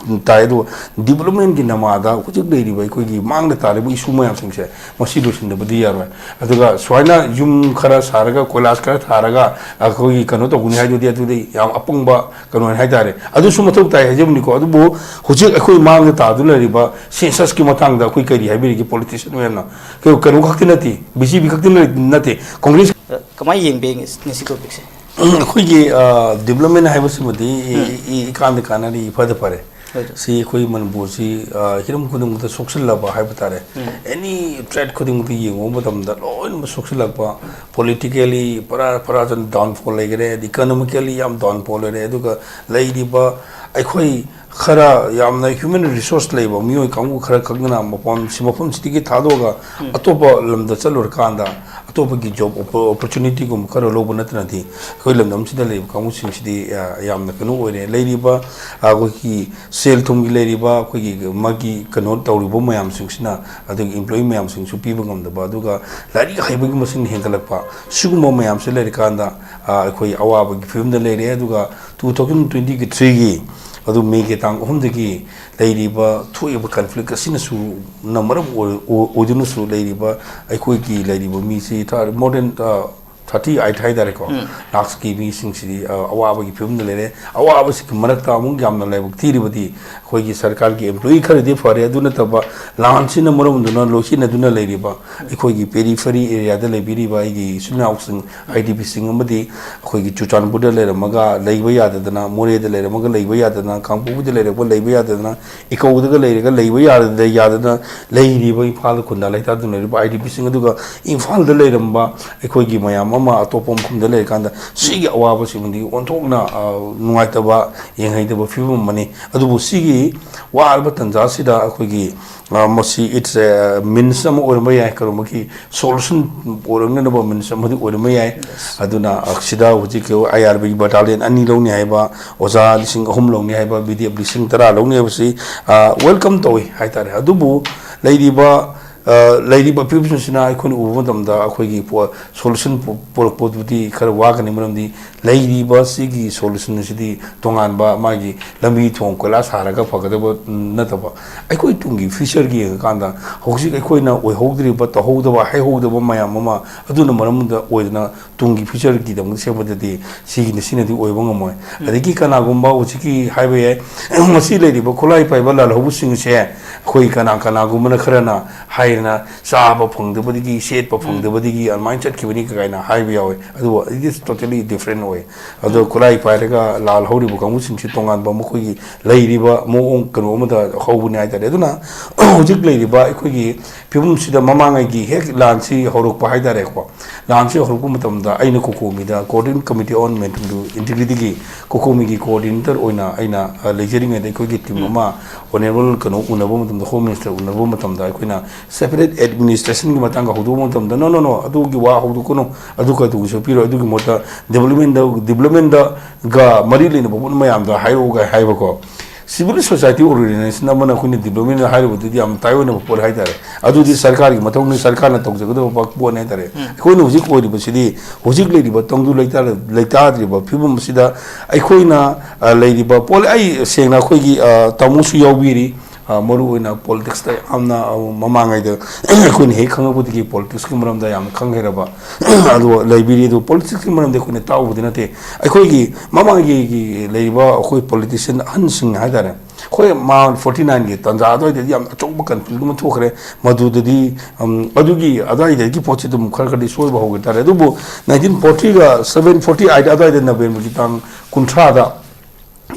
ꯇꯥꯏ꯫ ꯑꯗꯨꯒ ꯗꯤꯕꯂꯞꯃꯦꯟꯒꯤ ꯅꯃꯥꯗ ꯍꯧꯖꯤꯛ ꯂꯩꯔꯤꯕ ꯑꯩꯈꯣꯏꯒꯤ ꯃꯥꯡꯗ ꯇꯥꯔꯤꯕ ꯏꯁꯨ ꯃꯌꯥꯝꯁꯤꯡꯁꯦ ꯃꯁꯤ ꯂꯣꯏꯁꯤꯟꯗꯕꯗꯤ ꯌꯥꯔꯣꯏ꯫ ꯑꯗꯨꯒ ꯁꯨꯃꯥꯏꯅ ꯌꯨꯝ ꯈꯔ ꯁꯥꯔꯒ, ꯀꯣꯏꯂꯥꯁ ꯈꯔ ꯊꯥꯔꯒ ꯑꯩꯈꯣꯏꯒꯤ ꯀꯩꯅꯣ ꯇꯧꯒꯅꯤ ꯍꯥꯏꯗꯨꯗꯤ, ꯑꯗꯨꯗꯤ ꯌꯥꯝ ꯑꯄꯪꯕ ꯀꯩꯅꯣꯅꯤ ꯍꯥꯏꯇꯥꯔꯦ꯫ ꯑꯗꯨꯁꯨ ꯃꯊꯧ ꯇꯥꯏ ꯍꯥꯏꯖꯕꯅꯤꯀꯣ꯫ ꯑꯗꯨꯕꯨ ꯍꯧꯖꯤꯛ ꯑꯩꯈꯣꯏ ꯃꯥꯡꯗ ꯇꯥꯗꯨꯅ ꯂꯩꯔꯤꯕ ꯁꯦꯟꯁꯁꯀꯤ ꯃꯇꯥꯡꯗ ꯑꯩꯈꯣꯏ ꯀꯔꯤ ꯍꯥꯏꯕꯤꯔꯤꯒꯦ ꯄꯣꯂꯤꯇꯤꯁꯤꯌꯟ ꯃꯌꯥꯝꯅ? ꯀꯩꯅꯣ, ꯀꯩꯅꯣ ꯈꯛꯇꯤ ꯅꯠꯇꯦ, ꯕꯤ ꯖꯦ ꯄꯤ ꯈꯛꯇꯤ ꯅꯠꯇꯦ, ꯀꯣꯡꯒ꯭ꯔꯦꯁ꯫ ꯑ, ꯀꯃꯥꯏꯅ ꯌꯦꯡꯕꯤꯒꯦ ꯉꯁꯤ ꯇꯣꯄꯤꯛꯁꯦ? ꯎꯝ, ꯑꯩꯈꯣꯏꯒꯤ, ꯑ, ꯗꯤꯕꯂꯞꯃꯦꯟ ꯍꯥꯏꯕꯁꯤꯃꯗꯤ ꯏ-, ꯎꯝ꯫ ꯏ-, ꯏꯀꯥꯟꯗ ꯀꯥꯟꯅꯔꯤ, ꯏꯐꯗ ꯐꯔꯦ꯫ ꯍꯣꯏ, ꯁꯤ ꯑꯩꯈꯣꯏ ꯃꯅꯤꯄꯨꯔꯁꯤ, ꯑ, ꯍꯤꯔꯝ ꯈꯨꯗꯤꯡꯃꯛꯇ ꯁꯣꯛꯆꯤꯜꯂꯕ ꯍꯥꯏꯕ ꯇꯥꯔꯦ꯫ ꯎꯝ꯫ ꯑꯦꯅꯤ ꯇ꯭ꯔꯦꯠ ꯈꯨꯗꯤꯡꯃꯛꯇ ꯌꯦꯡꯉꯨꯕ ꯃꯇꯝꯗ ꯂꯣꯏꯅꯃꯛ ꯁꯣꯛꯆꯤꯜꯂꯛꯄ, ꯄꯣꯂꯤꯇꯤꯀꯦꯂꯤ ꯄꯨꯔꯥ, ꯄꯨꯔꯥ ꯗꯥꯎꯟꯐꯣꯜ ꯂꯩꯈꯔꯦ, ꯏꯀꯣꯅꯣꯃꯤꯀꯦꯂꯤ ꯌꯥꯝ ꯗꯥꯎꯟꯐꯣꯜ ꯂꯩꯔꯦ, ꯑꯗꯨꯒ ꯂꯩꯔꯤꯕ ꯑꯩꯈꯣꯏ ꯈꯔ ꯌꯥꯝꯅ ꯍ꯭ꯌꯨꯃꯦꯟ ꯔꯤꯁꯣꯔꯁ ꯂꯩꯕ ꯃꯤꯑꯣꯏ ꯀꯥꯡꯕꯨ ꯈꯔ ꯈꯛꯅ ꯃꯐꯝ, ꯁꯤ ꯃꯐꯝꯁꯤꯗꯒꯤ ꯊꯥꯗꯣꯛꯑꯒ ꯎꯝ꯫ ꯑꯇꯣꯞꯄ ꯂꯝꯗ ꯆꯠꯂꯨꯔꯀꯥꯟꯗ ꯑꯇꯣꯞꯄꯒꯤ ꯖꯣꯕ ꯑꯣꯄꯣꯔꯆꯨꯅꯤꯇꯤꯒꯨꯝꯕ ꯈꯔ ꯂꯧꯕ ꯅꯠꯇꯅꯗꯤ ꯑꯩꯈꯣꯏ ꯂꯝꯗꯝꯁꯤꯗ ꯂꯩꯔꯤꯕ ꯀꯥꯡꯕꯨꯁꯤꯡꯁꯤꯗꯤ, ꯑ, ꯌꯥꯝꯅ ꯀꯩꯅꯣ ꯑꯣꯏꯔꯦ꯫ ꯂꯩꯔꯤꯕ, ꯑ, ꯑꯩꯈꯣꯏꯒꯤ ꯁꯦꯜ ꯊꯨꯝꯒꯤ ꯂꯩꯔꯤꯕ ꯑꯩꯈꯣꯏꯒꯤ ꯃꯥꯒꯤ ꯀꯩꯅꯣ ꯇꯧꯔꯤꯕ ꯃꯌꯥꯝꯁꯤꯡꯁꯤꯅ, ꯑꯗꯨꯒ ꯏꯝꯄ꯭ꯂꯣꯌꯤ ꯃꯌꯥꯝꯁꯤꯡꯁꯨ ꯄꯤꯕ ꯉꯝꯗꯕ, ꯑꯗꯨꯒ ꯂꯥꯏꯔꯤꯛ ꯍꯩꯕꯒꯤ ꯃꯁꯤꯡ ꯍꯦꯟꯒꯠꯂꯛꯄ, ꯁꯤꯒꯨꯝꯕ ꯃꯌꯥꯝꯁꯦ ꯂꯩꯔꯀꯥꯟꯗ, ꯑ, ꯑꯩꯈꯣꯏ ꯑꯋꯥꯕꯒꯤ ꯐꯤꯕꯝꯗ ꯂꯩꯔꯦ꯫ ꯑꯗꯨꯒ two thousand twenty-three-ꯒꯤ ꯑꯗꯨ ꯃꯦꯒꯤ ꯇꯥꯡ ꯑꯍꯨꯝꯗꯒꯤ ꯂꯩꯔꯤꯕ ꯊꯣꯛꯏꯕ ꯀꯟꯐ꯭ꯂꯤꯛ ꯑꯁꯤꯅꯁꯨ ꯅ ꯃꯔꯝ ꯑꯣꯏ-, ꯑꯣꯏ-, ꯑꯣꯏꯗꯨꯅꯁꯨ ꯂꯩꯔꯤꯕ ꯑꯩꯈꯣꯏꯒꯤ ꯂꯩꯔꯤꯕ ꯃꯤꯁꯤ ꯊꯥ-, more than, ꯑ, thirty eight ꯍꯥꯏꯇꯥꯔꯦꯀꯣ, ꯎꯝ꯫ ꯂꯥꯛꯁꯀꯤ ꯃꯤꯁꯤꯡꯁꯤꯗꯤ, ꯑ, ꯑꯋꯥꯕꯒꯤ ꯐꯤꯕꯝꯗ ꯂꯩꯔꯦ꯫ ꯑꯋꯥꯕꯁꯤꯒꯤ ꯃꯔꯛꯇ ꯑꯃꯨꯛ ꯌꯥꯝꯅ ꯂꯥꯏꯕꯛ ꯊꯤꯔꯤꯕꯗꯤ ꯑꯩꯈꯣꯏꯒꯤ ꯁꯔꯀꯥꯔꯒꯤ ꯑꯦꯝꯄ꯭ꯂꯣꯌꯤ ꯈꯔꯗꯤ ꯐꯔꯦ, ꯑꯗꯨ ꯅꯠꯇꯕ ꯂꯥꯟꯁꯤꯅ ꯃꯔꯝ ꯑꯣꯏꯗꯨꯅ ꯂꯣꯏꯁꯤꯟꯅꯗꯨꯅ ꯂꯩꯔꯤꯕ ꯑꯩꯈꯣꯏꯒꯤ ꯄꯦꯔꯤꯐꯔꯤ ꯑꯦꯔꯤꯌꯥꯗ ꯂꯩꯕꯤꯔꯤꯕ ꯑꯩꯒꯤ ꯏꯆꯤꯟ ꯏꯅꯥꯎꯁꯤꯡ, ꯑꯥꯏ ꯗꯤ ꯄꯤꯁꯤꯡ ꯑꯃꯗꯤ ꯑꯩꯈꯣꯏꯒꯤ ꯆꯨꯔꯆꯥꯟꯄꯨꯔꯗ ꯂꯩꯔꯝꯃꯒ ꯂꯩꯕ ꯌꯥꯗꯗꯅ, ꯃꯣꯔꯦꯗ ꯂꯩꯔꯝꯃꯒ ꯂꯩꯕ ꯌꯥꯗꯗꯅ, ꯀꯥꯡꯄꯣꯛꯄꯤꯗ ꯂꯩꯔꯛꯄ ꯂꯩꯕ ꯌꯥꯗꯗꯅ, ꯏꯀꯧꯗꯒ ꯂꯩꯔꯒ ꯂꯩꯕ ꯌꯥꯗ-, ꯌꯥꯗꯅ ꯂꯩꯔꯤꯕ ꯏꯝꯐꯥꯜꯗ ꯈꯨꯟꯗꯥ ꯂꯩꯇꯥꯗꯨꯅ ꯂꯩꯔꯤꯕ ꯑꯥꯏ ꯗꯤ ꯄꯤꯁꯤꯡ, ꯑꯗꯨꯒ ꯏꯝꯐꯥꯜꯗ ꯂꯩꯔꯝꯕ ꯑꯩꯈꯣꯏꯒꯤ ꯃꯌꯥꯝ ꯑꯃ ꯑꯇꯣꯞꯄ ꯃꯐꯝꯗ ꯂꯩꯔꯀꯥꯟꯗ ꯁꯤꯒꯤ ꯑꯋꯥꯕꯁꯤꯃꯗꯤ ꯑꯣꯟꯊꯣꯛꯅ, ꯑ, ꯅꯨꯡꯉꯥꯏꯇꯕ, ꯌꯦꯡꯍꯩꯗꯕ ꯐꯤꯕꯝ ꯑꯃꯅꯤ꯫ ꯑꯗꯨꯕꯨ ꯁꯤꯒꯤ ꯋꯥꯔꯕ ꯇꯥꯟꯖꯥꯁꯤꯗ ꯑꯩꯈꯣꯏꯒꯤ, ꯑ, ꯃꯁꯤ it's a means ꯑꯃ ꯑꯣꯏꯔꯝꯕ ꯌꯥꯏ, ꯀꯔꯝꯕꯒꯤ solution ꯄꯨꯔꯛꯅꯅꯕ means ꯑꯃꯗꯤ ꯑꯣꯏꯔꯝꯕ ꯌꯥꯏ꯫ ꯑꯗꯨꯅ, ꯑ, ꯁꯤꯗ ꯍꯧꯖꯤꯛꯀꯤ ꯑꯥꯏ ꯑꯥꯔ ꯕꯤꯒꯤ battalion ꯑꯅꯤ ꯂꯧꯅꯤ ꯍꯥꯏꯕ, ꯑꯣꯖꯥ ꯂꯤꯁꯤꯡ ꯑꯍꯨꯝ ꯂꯧꯅꯤ ꯍꯥꯏꯕ, ꯕꯤ ꯗꯤ ꯑꯦꯐ ꯂꯤꯁꯤꯡ ꯇꯔꯥ ꯂꯧꯅꯤ ꯍꯥꯏꯕꯁꯤ, ꯑ, welcome ꯇꯧꯏ ꯍꯥꯏꯇꯥꯔꯦ꯫ ꯑꯗꯨꯕꯨ ꯂꯩꯔꯤꯕ, ꯑ, ꯂꯩꯔꯤꯕ ꯐꯤꯕꯝꯁꯤꯅ ꯑꯩꯈꯣꯏꯅ ꯎꯕ ꯃꯇꯝꯗ ꯑꯩꯈꯣꯏꯒꯤ ꯄꯣ-, solution ꯄꯨ-, ꯄꯨꯔꯛꯄꯗꯨꯗꯤ ꯈꯔ ꯋꯥꯒꯅꯤ, ꯃꯔꯝꯗꯤ ꯂꯩꯔꯤꯕ ꯁꯤꯒꯤ solution ꯑꯁꯤꯗꯤ ꯇꯣꯉꯥꯟꯕ ꯃꯥꯒꯤ ꯂꯝꯕꯤ ꯊꯣꯡ ꯀꯣꯏꯂꯥ ꯁꯥꯔꯒ ꯐꯒꯗꯕ ꯅꯠꯇꯕ, ꯑꯩꯈꯣꯏ ꯇꯨꯡꯒꯤ future-ꯒꯤ ꯌꯦꯡꯉꯀꯥꯟꯗ ꯍꯧꯖꯤꯛ ꯑꯩꯈꯣꯏꯅ ꯑꯣꯏꯍꯧꯗ꯭ꯔꯤꯕ, ꯇꯧꯍꯧꯗꯕ, ꯍꯩꯍꯧꯗꯕ ꯃꯌꯥꯝ ꯑꯃ ꯑꯗꯨꯅ ꯃꯔꯝ ꯑꯣꯏꯗꯅ ꯇꯨꯡꯒꯤ future-ꯒꯤꯗꯃꯛ ꯁꯦꯝꯕꯗꯗꯤ ꯁꯤꯒꯤꯅ, ꯁꯤꯅꯗꯤ ꯑꯣꯏꯕ ꯉꯝꯃꯣꯏ꯫ ꯑꯗꯒꯤ ꯀꯅꯥꯒꯨꯝꯕ ꯍꯧꯖꯤꯛꯀꯤ ꯍꯥꯏꯕ ꯌꯥꯏ, ꯉꯁꯤ ꯂꯩꯔꯤꯕ ꯈꯨꯠꯂꯥꯏ ꯄꯥꯏꯕ ꯂꯥꯜꯍꯧꯕꯁꯤꯡꯁꯦ ꯑꯩꯈꯣꯏ ꯀꯅꯥ ꯀꯅꯥꯒꯨꯝꯕꯅ ꯈꯔꯅ ꯍꯥꯏꯔꯅ ꯆꯥꯕ ꯐꯪꯗꯕꯗꯒꯤ, ꯁꯦꯠꯄ ꯐꯪꯗꯕꯗꯒꯤ ꯑꯗꯨꯃꯥꯏꯅ ꯆꯠꯈꯤꯕꯅꯤ ꯀꯥꯏꯅ ꯍꯥꯏꯕ ꯌꯥꯎꯋꯦ꯫ ꯑꯗꯨꯕꯨ it is totally different ꯑꯣꯏ꯫ ꯑꯗꯣ ꯈꯨꯠꯂꯥꯏ ꯄꯥꯏꯔꯒ ꯂꯥꯜꯍꯧꯔꯤꯕ ꯀꯥꯡꯕꯨꯁꯤꯡꯁꯤ ꯇꯣꯉꯥꯟꯕ ꯃꯈꯣꯏꯒꯤ ꯂꯩꯔꯤꯕ ꯃꯑꯣꯡ ꯀꯩꯅꯣ ꯑꯃꯗ ꯍꯧꯕꯅꯤ ꯍꯥꯏꯇꯥꯔꯦ꯫ ꯑꯗꯨꯅ ꯍꯧꯖꯤꯛ ꯂꯩꯔꯤꯕ ꯑꯩꯈꯣꯏꯒꯤ ꯐꯤꯕꯝꯁꯤꯗ ꯃꯃꯥꯡꯉꯩꯒꯤ ꯍꯦꯛ ꯂꯥꯟꯁꯤ ꯍꯧꯔꯛꯄ ꯍꯥꯏꯇꯥꯔꯦꯀꯣ, ꯂꯥꯟꯁꯤ ꯍꯧꯔꯛꯄ ꯃꯇꯝꯗ ꯑꯩꯅ ꯀꯣꯀꯣꯃꯤꯗ Coordinating Committee on Maintaining Integrity-ꯒꯤ ꯀꯣꯀꯣꯃꯤꯒꯤ coordinator ꯑꯣꯏꯅ ꯑꯩꯅ, ꯑ, ꯂꯩꯖꯔꯤꯉꯩꯗ ꯑꯩꯈꯣꯏꯒꯤ team ꯑꯃ honourable ꯀꯩꯅꯣ ꯎꯅꯕ ꯃꯇꯝꯗ, Home Minister ꯎꯅꯕ ꯃꯇꯝꯗ ꯑꯩꯈꯣꯏꯅ ꯁꯦꯄꯔꯦꯠ ꯑꯦꯗꯃꯤꯅꯤꯁꯇ꯭ꯔꯦꯁꯟꯒꯤ ꯃꯇꯥꯡꯒ ꯍꯧꯗꯣꯛꯄ ꯃꯇꯝꯗ, "ꯅꯣ, ꯅꯣ, ꯅꯣ, ꯑꯗꯨꯒꯤ ꯋꯥ ꯍꯧꯗꯣꯛꯀꯅꯨ, ꯑꯗꯨ ꯀꯩꯗꯧꯕꯁꯨ ꯄꯤꯔꯣꯏ, ꯑꯗꯨꯒꯤ ꯃꯍꯨꯠꯇ ꯗꯤꯕꯂꯞꯃꯦꯟꯗ, ꯗꯤꯕꯂꯞꯃꯦꯟꯗꯒ ꯃꯔꯤ ꯂꯩꯅꯕ ꯄꯣꯠ ꯃꯌꯥꯝꯗꯣ ꯍꯥꯏꯔꯛꯎꯒ" ꯍꯥꯏꯕꯀꯣ꯫ ꯁꯤꯚꯤꯜ ꯁꯣꯁꯥꯏꯇꯤ ꯑꯣꯔꯒꯅꯥꯏꯖꯦꯁꯟ ꯑꯃꯅ ꯑꯩꯈꯣꯏꯅ ꯗꯤꯕꯂꯞꯃꯦꯟ ꯍꯥꯏꯔꯨꯕꯗꯨꯗꯤ ꯌꯥꯝ ꯇꯥꯏꯑꯣꯏꯅꯕ ꯄꯣꯠ ꯍꯥꯏꯇꯥꯔꯦ꯫ ꯑꯗꯨꯗꯤ ꯁꯔꯀꯥꯔꯒꯤ ꯃꯊꯧꯅꯤ, ꯁꯔꯀꯥꯔꯅ ꯇꯧꯖꯒꯗꯕ ꯄꯣꯠꯅꯤ ꯍꯥꯏꯇꯥꯔꯦ꯫ ꯑꯩꯈꯣꯏꯅ ꯍꯧꯖꯤꯛ ꯑꯣꯏꯔꯤꯕꯁꯤꯗꯤ, ꯍꯧꯖꯤꯛ ꯂꯩꯔꯤꯕ ꯇꯪꯗꯨ ꯂꯩꯇꯥ-, ꯂꯩꯇꯥꯗ꯭ꯔꯤꯕ ꯐꯤꯕꯝ ꯑꯁꯤꯗ ꯑꯩꯈꯣꯏꯅ, ꯑ, ꯂꯩꯔꯤꯕ ꯄꯣꯠ-, ꯑꯩ ꯁꯦꯡꯅ ꯑꯩꯈꯣꯏꯒꯤ, ꯑ, ꯇꯥꯃꯣꯁꯨ ꯌꯥꯎꯕꯤꯔꯤ, ꯑ, ꯃꯔꯨꯑꯣꯏꯅ ꯄꯣꯂꯤꯇꯤꯛꯁꯇ ꯌꯥꯝꯅ, ꯑ, ꯃꯃꯥꯡꯉꯩꯗ ꯑꯩꯈꯣꯏꯅ ꯍꯦꯛ ꯈꯪꯉꯛꯄꯗꯒꯤ ꯄꯣꯂꯤꯇꯤꯛꯁꯀꯤ ꯃꯔꯝꯗ ꯌꯥꯝꯅ ꯈꯪ ꯍꯩꯔꯕ ꯑꯗꯨꯒ ꯂꯩꯕꯤꯔꯤ꯫ ꯑꯗꯨ ꯄꯣꯂꯤꯇꯤꯛꯁꯀꯤ ꯃꯔꯝꯗ ꯑꯩꯈꯣꯏꯅ ꯇꯥꯛꯎꯕꯗꯤ ꯅꯠꯇꯦ, ꯑꯩꯈꯣꯏꯒꯤ ꯃꯃꯥꯡꯒꯤ ꯂꯩꯔꯤꯕ ꯑꯩꯈꯣꯏ ꯄꯣꯂꯤꯇꯤꯁꯤꯌꯟ ꯑꯍꯟꯁꯤꯡ ꯍꯥꯏꯇꯥꯔꯦ, ꯑꯩꯈꯣꯏ ꯃꯥ ꯐꯣꯔꯇꯤ ꯅꯥꯏꯟꯒꯤ ꯇꯥꯟꯖꯥ ꯑꯗꯨꯋꯥꯏꯗꯗꯤ ꯌꯥꯝ ꯑꯆꯧꯕ ꯀꯟꯐ꯭ꯂꯤꯛ ꯑꯃ ꯊꯣꯛꯈ꯭ꯔꯦ꯫ ꯃꯗꯨꯗꯗꯤ, ꯎꯝ, ꯑꯗꯨꯒꯤ ꯑꯗꯨꯋꯥꯏꯗꯒꯤ ꯄꯣꯠꯁꯤ ꯑꯗꯨꯝ ꯈꯔ ꯈꯔꯗꯤ ꯁꯣꯏꯕ ꯍꯧꯒꯦ ꯇꯥꯔꯦ꯫ ꯑꯗꯨꯕꯨ ꯅꯥꯏꯟꯇꯤꯟ ꯐꯣꯔꯇꯤꯒ ꯁꯚꯦꯟ, ꯐꯣꯔꯇꯤ ꯑꯩꯠ ꯑꯗꯨꯋꯥꯏꯗ ꯅꯕꯦꯝꯕꯔꯒꯤ ꯇꯥꯡ ꯀꯨꯟꯊ꯭ꯔꯥꯗ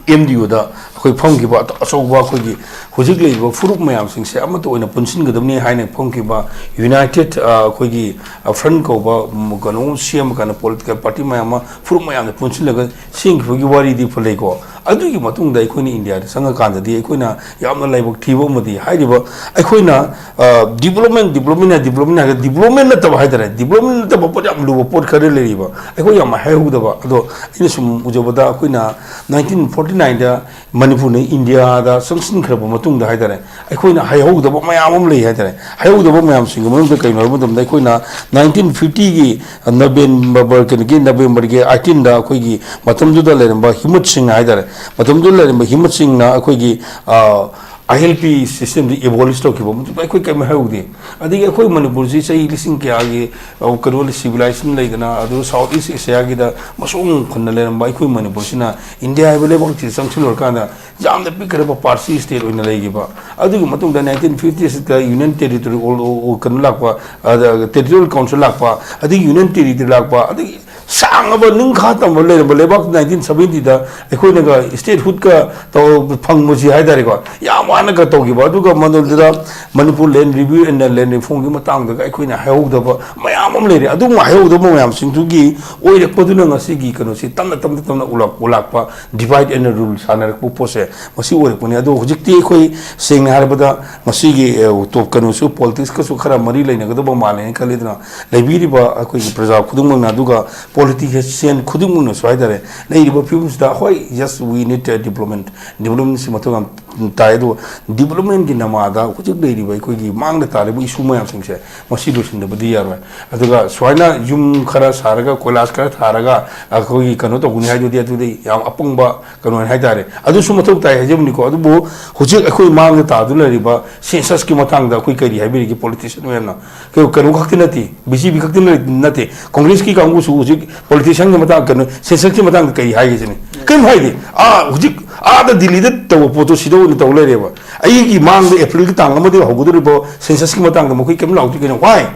ꯑꯦꯝ ꯗꯤ ꯌꯨꯗ ꯑꯩꯈꯣꯏ ꯐꯝꯈꯤꯕ ꯑꯆ-, ꯑꯆꯧꯕ ꯑꯩꯈꯣꯏꯒꯤ ꯍꯧꯖꯤꯛ ꯂꯩꯔꯤꯕ ꯐꯨꯔꯨꯞ ꯃꯌꯥꯝꯁꯤꯡꯁꯦ ꯑꯃꯠꯇ ꯑꯣꯏꯅ ꯄꯨꯟꯁꯤꯟꯒꯗꯕꯅꯤ ꯍꯥꯏꯅ ꯐꯝꯈꯤꯕ ꯌꯨꯅꯥꯏꯇꯦꯠ, ꯑ, ꯑꯩꯈꯣꯏꯒꯤ, ꯑ, ꯐ꯭ꯔꯟ ꯀꯧꯕ, ꯎꯝ, ꯀꯩꯅꯣ ꯁꯦꯝꯃ ꯀꯥꯟꯗ ꯄꯣꯂꯤꯇꯤꯀꯦꯜ ꯄꯥꯔꯇꯤ ꯃꯌꯥꯝ ꯑꯃ ꯐꯨꯔꯨꯞ ꯃꯌꯥꯝꯅ ꯄꯨꯟꯁꯤꯜꯂꯒ ꯁꯦꯝꯈꯤꯕꯒꯤ ꯋꯥꯔꯤꯗꯤ ꯂꯩꯀꯣ꯫ ꯑꯗꯨꯒꯤ ꯃꯇꯨꯡꯗ ꯑꯩꯈꯣꯏꯅ ꯏꯟꯗꯤꯌꯥꯗ ꯆꯪꯉꯀꯥꯟꯗꯗꯤ ꯑꯩꯈꯣꯏꯅ ꯌꯥꯝꯅ ꯂꯥꯏꯕꯛ ꯊꯤꯕ ꯑꯃꯗꯤ ꯍꯥꯏꯔꯤꯕ ꯑꯩꯈꯣꯏꯅ, ꯑ, ꯗꯤꯕꯂꯞꯃꯦꯟ, ꯗꯤꯕꯂꯞꯃꯦꯟ ꯍꯥꯏ, ꯗꯤꯕꯂꯞꯃꯦꯟ ꯍꯥꯏꯔꯒ ꯗꯤꯕꯂꯞꯃꯦꯟ ꯅꯠꯇꯕ ꯍꯥꯏꯇꯥꯔꯦ, ꯗꯤꯕꯂꯞꯃꯦꯟ ꯅꯠꯇꯕ ꯄꯣꯠ ꯌꯥꯝ ꯂꯨꯕ ꯄꯣꯠ ꯈꯔ ꯂꯩꯔꯤꯕ, ꯑꯩꯈꯣꯏ ꯌꯥꯝ ꯍꯥꯏꯍꯧꯗꯕ꯫ ꯑꯗꯣ ꯑꯩꯅ ꯁꯨꯝ ꯎꯖꯕꯗ ꯑꯩꯈꯣꯏꯅ ꯅꯥꯏꯟꯇꯤꯟ ꯐꯣꯔꯇꯤ ꯅꯥꯏꯟꯗ ꯃꯅꯤꯄꯨꯔꯅ ꯏꯟꯗꯤꯌꯥꯗ ꯆꯪꯁꯤꯟꯈ꯭ꯔꯕ ꯃꯇꯨꯡꯗ ꯍꯥꯏꯇꯥꯔꯦ, ꯑꯩꯈꯣꯏꯅ ꯍꯥꯏꯍꯧꯗꯕ ꯃꯌꯥꯝ ꯑꯃ ꯂꯩ ꯍꯥꯏꯇꯥꯔꯦ꯫ ꯍꯥꯏꯍꯧꯗꯕ ꯃꯌꯥꯝꯁꯤꯡꯒꯤ ꯃꯅꯨꯡꯗ ꯀꯩꯅꯣ ꯍꯥꯏꯕ ꯃꯇꯝꯗ, ꯑꯩꯈꯣꯏꯅ ꯅꯥꯏꯟꯇꯤꯟ ꯐꯤꯐꯇꯤꯒꯤ ꯅꯕꯦꯝꯕꯔ, ꯀꯩꯅꯣꯒꯤ ꯅꯕꯦꯝꯕꯔꯒꯤ ꯑꯩꯠꯇꯤꯟꯗ ꯑꯩꯈꯣꯏꯒꯤ ꯃꯇꯝꯗꯨꯗ ꯂꯩꯔꯝꯕ ꯍꯤꯃꯠ ꯁꯤꯡ ꯍꯥꯏꯇꯥꯔꯦ, ꯃꯇꯝꯗꯨꯗ ꯂꯩꯔꯝꯕ ꯍꯤꯃꯠ ꯁꯤꯡꯅ ꯑꯩꯈꯣꯏꯒꯤ, ꯑ, ꯑꯥꯏ ꯑꯦꯜ ꯄꯤ ꯁꯤꯁꯇꯦꯝꯁꯤ ꯑꯦꯕꯣꯂꯤꯁ ꯇꯧꯈꯤꯕ ꯃꯇꯨꯡꯗ ꯑꯩꯈꯣꯏ ꯀꯔꯤꯝ ꯍꯥꯏꯍꯧꯗꯦ꯫ ꯑꯗꯒꯤ ꯑꯩꯈꯣꯏ ꯃꯅꯤꯄꯨꯔꯁꯤ ꯆꯍꯤ ꯂꯤꯁꯤꯡ ꯀꯌꯥꯒꯤ, ꯑ, ꯀꯩꯅꯣ, ꯁꯤꯚꯤꯂꯥꯏꯖꯦꯁꯟ ꯂꯩꯗꯅ, ꯑꯗꯨ ꯁꯥꯎꯠ ꯏꯁ ꯑꯦꯁꯤꯌꯥꯒꯤꯗ ꯃꯁꯣꯡ ꯈꯨꯟꯅ ꯂꯩꯔꯝꯕ ꯑꯩꯈꯣꯏ ꯃꯅꯤꯄꯨꯔꯁꯤꯅ ꯏꯟꯗꯤꯌꯥ ꯍꯥꯏꯕ ꯂꯩꯕꯥꯛꯁꯤꯗ ꯆꯪꯁꯤꯜꯂꯨꯔꯀꯥꯟꯗ ꯌꯥꯝꯅ ꯄꯤꯛꯈ꯭ꯔꯕ ꯄꯥꯔꯁꯤ ꯁ꯭ꯇꯦꯠ ꯑꯣꯏꯅ ꯂꯩꯈꯤꯕ꯫ ꯑꯗꯨꯒꯤ ꯃꯇꯨꯡꯗ ꯅꯥꯏꯟꯇꯤꯟ ꯐꯤꯐꯇꯤ ꯁꯤꯛꯁꯇ ꯌꯨꯅꯤꯌꯟ ꯇꯦꯔꯤꯇꯣꯔꯤ ꯑꯣꯜ-, ꯑꯣ-, ꯑꯣ-, ꯀꯩꯅꯣ ꯂꯥꯛꯄ, ꯑꯗ ꯇꯦꯔꯤꯇꯣꯔꯤꯌꯦꯜ ꯀꯥꯎꯟꯁꯤꯜ ꯂꯥꯛꯄ, ꯑꯗꯒꯤ ꯌꯨꯅꯤꯌꯟ ꯇꯦꯔꯤꯇꯣꯔꯤ ꯂꯥꯛꯄ, ꯑꯗꯒꯤ ꯁꯥꯡꯉꯕ ꯅꯤꯡꯈꯥ ꯇꯝꯕ ꯂꯩꯔꯝꯕ ꯂꯩꯕꯥꯛ ꯅꯥꯏꯟꯇꯤꯟ ꯁꯕꯦꯟꯇꯤꯗ ꯑꯩꯈꯣꯏꯅꯒ statehoodꯀ ꯇꯧ-, ꯐꯪꯕꯁꯤ ꯍꯥꯏ ꯇꯥꯔꯦꯀꯣ, ꯌꯥꯝ ꯋꯥꯅꯒ ꯇꯧꯈꯤꯕ꯫ ꯑꯗꯨꯒ ꯃꯗꯨꯗ Manipur Land Review and Land Reformꯒꯤ ꯃꯇꯥꯡꯗꯒ ꯑꯩꯈꯣꯏꯅ ꯍꯥꯏꯍꯧꯗꯕ ꯃꯌꯥꯝ ꯑꯃ ꯂꯩꯔꯦ꯫ ꯑꯗꯨꯒꯨꯝꯕ ꯍꯥꯏꯍꯧꯗꯕ ꯃꯌꯥꯝꯁꯤꯡꯗꯨꯒꯤ ꯑꯣꯏꯔꯛꯄꯗꯨꯅ ꯉꯁꯤꯒꯤ ꯀꯩꯅꯣꯁꯤ ꯇꯞꯅ, ꯇꯞꯅ, ꯇꯞꯅ ꯎꯠꯂꯛ-, ꯎꯠꯂꯛꯄ, divide and rule ꯁꯥꯟꯅꯔꯛꯄ ꯄꯣꯠꯁꯦ ꯃꯁꯤ ꯑꯣꯏꯔꯛꯄꯅꯤ꯫ ꯑꯗꯣ ꯍꯧꯖꯤꯛꯇꯤ ꯑꯩꯈꯣꯏ ꯁꯦꯡꯅ ꯍꯥꯏꯔꯕꯗ ꯃꯁꯤꯒꯤ, ꯑꯦ, ꯇꯣꯞ-, ꯀꯩꯅꯣꯁꯨ politicsꯀꯁꯨ ꯈꯔ ꯃꯔꯤ ꯂꯩꯅꯒꯗꯕ ꯃꯥꯜꯂꯦꯅ ꯈꯜꯂꯤ꯫ ꯑꯗꯨꯅ ꯂꯩꯕꯤꯔꯤꯕ ꯑꯩꯈꯣꯏꯒꯤ ꯄ꯭ꯔꯖꯥ ꯈꯨꯗꯤꯡꯃꯛꯅ, ꯑꯗꯨꯒ politician ꯈꯨꯗꯤꯡꯃꯛꯅꯁꯨ ꯍꯥꯏꯇꯥꯔꯦ, ꯂꯩꯔꯤꯕ ꯐꯤꯕꯝꯁꯤꯗ, ꯍꯣꯏ, yes, we need a development, developmentꯁꯤ ꯃꯊꯧ ꯌꯥꯝ ꯇꯥꯏ꯫ ꯑꯗꯨꯒ developmentꯀꯤ ꯅꯃꯥꯗ ꯍꯧꯖꯤꯛ ꯂꯩꯔꯤꯕ ꯑꯩꯈꯣꯏꯒꯤ ꯃꯥꯡꯗ ꯇꯥꯔꯤꯕ issue ꯃꯌꯥꯝꯁꯤꯡꯁꯦ ꯃꯁꯤ ꯂꯣꯏꯁꯤꯟꯗꯕꯗꯤ ꯌꯥꯔꯣꯏ꯫ ꯑꯗꯨꯒ ꯁꯨꯃꯥꯏꯅ ꯌꯨꯝ ꯈꯔ ꯁꯥꯔꯒ, ꯀꯣꯏꯂꯥꯁ ꯈꯔ ꯊꯥꯔꯒ ꯑꯩꯈꯣꯏꯒꯤ ꯀꯩꯅꯣ ꯇꯧꯒꯅꯤ ꯍꯥꯏꯗꯨꯗꯤ, ꯑꯗꯨꯗꯤ ꯌꯥꯝ ꯑꯄꯪꯕ ꯀꯩꯅꯣꯅꯤ ꯍꯥꯏꯇꯥꯔꯦ꯫ ꯑꯗꯨꯁꯨ ꯃꯊꯧ ꯇꯥꯏ ꯍꯥꯏꯖꯕꯅꯤꯀꯣ꯫ ꯑꯗꯨꯕꯨ ꯍꯧꯖꯤꯛ ꯑꯩꯈꯣꯏ ꯃꯥꯡꯗ ꯇꯥꯗꯨꯅ ꯂꯩꯔꯤꯕ censusꯀꯤ ꯃꯇꯥꯡꯗ ꯑꯩꯈꯣꯏ ꯀꯔꯤ ꯍꯥꯏꯕꯤꯔꯤꯒꯦ? Politician ꯃꯌꯥꯝꯅ ꯀꯩꯅꯣ, ꯀꯩꯅꯣ ꯈꯛꯇ ꯅꯠꯇꯦ, BJP ꯈꯛꯇ ꯅꯠꯇꯦ, Congressꯀꯤ ꯀꯥꯡꯕꯨꯁꯨ ꯍꯧꯖꯤꯛ politicianꯒꯤ ꯃꯇꯥꯡ, ꯀꯩꯅꯣ, censusꯀꯤ ꯃꯇꯥꯡꯗ ꯀꯔꯤ ꯍꯥꯏꯒꯦ ꯁꯤꯅꯤ? ꯀꯔꯤꯝ ꯍꯥꯏꯗꯦ꯫ ꯑꯥ, ꯍꯧꯖꯤꯛ ꯑꯥꯗ ꯗꯤꯜꯂꯤꯗ ꯇꯧꯕ ꯄꯣꯠꯇꯣ ꯁꯤꯗ ꯑꯣꯏꯅ ꯇꯧ ꯂꯩꯔꯦꯕ꯫ ꯑꯩꯒꯤ ꯃꯥꯡꯗ Aprilꯒꯤ ꯇꯥꯡ ꯑꯃꯗꯒꯤ ꯍꯧꯒꯗꯧꯔꯤꯕ censusꯀꯤ ꯃꯇꯥꯡꯗ ꯃꯈꯣꯏ ꯀꯔꯤꯝ ꯂꯥꯎꯗꯦ ꯀꯩꯅꯣ? Why?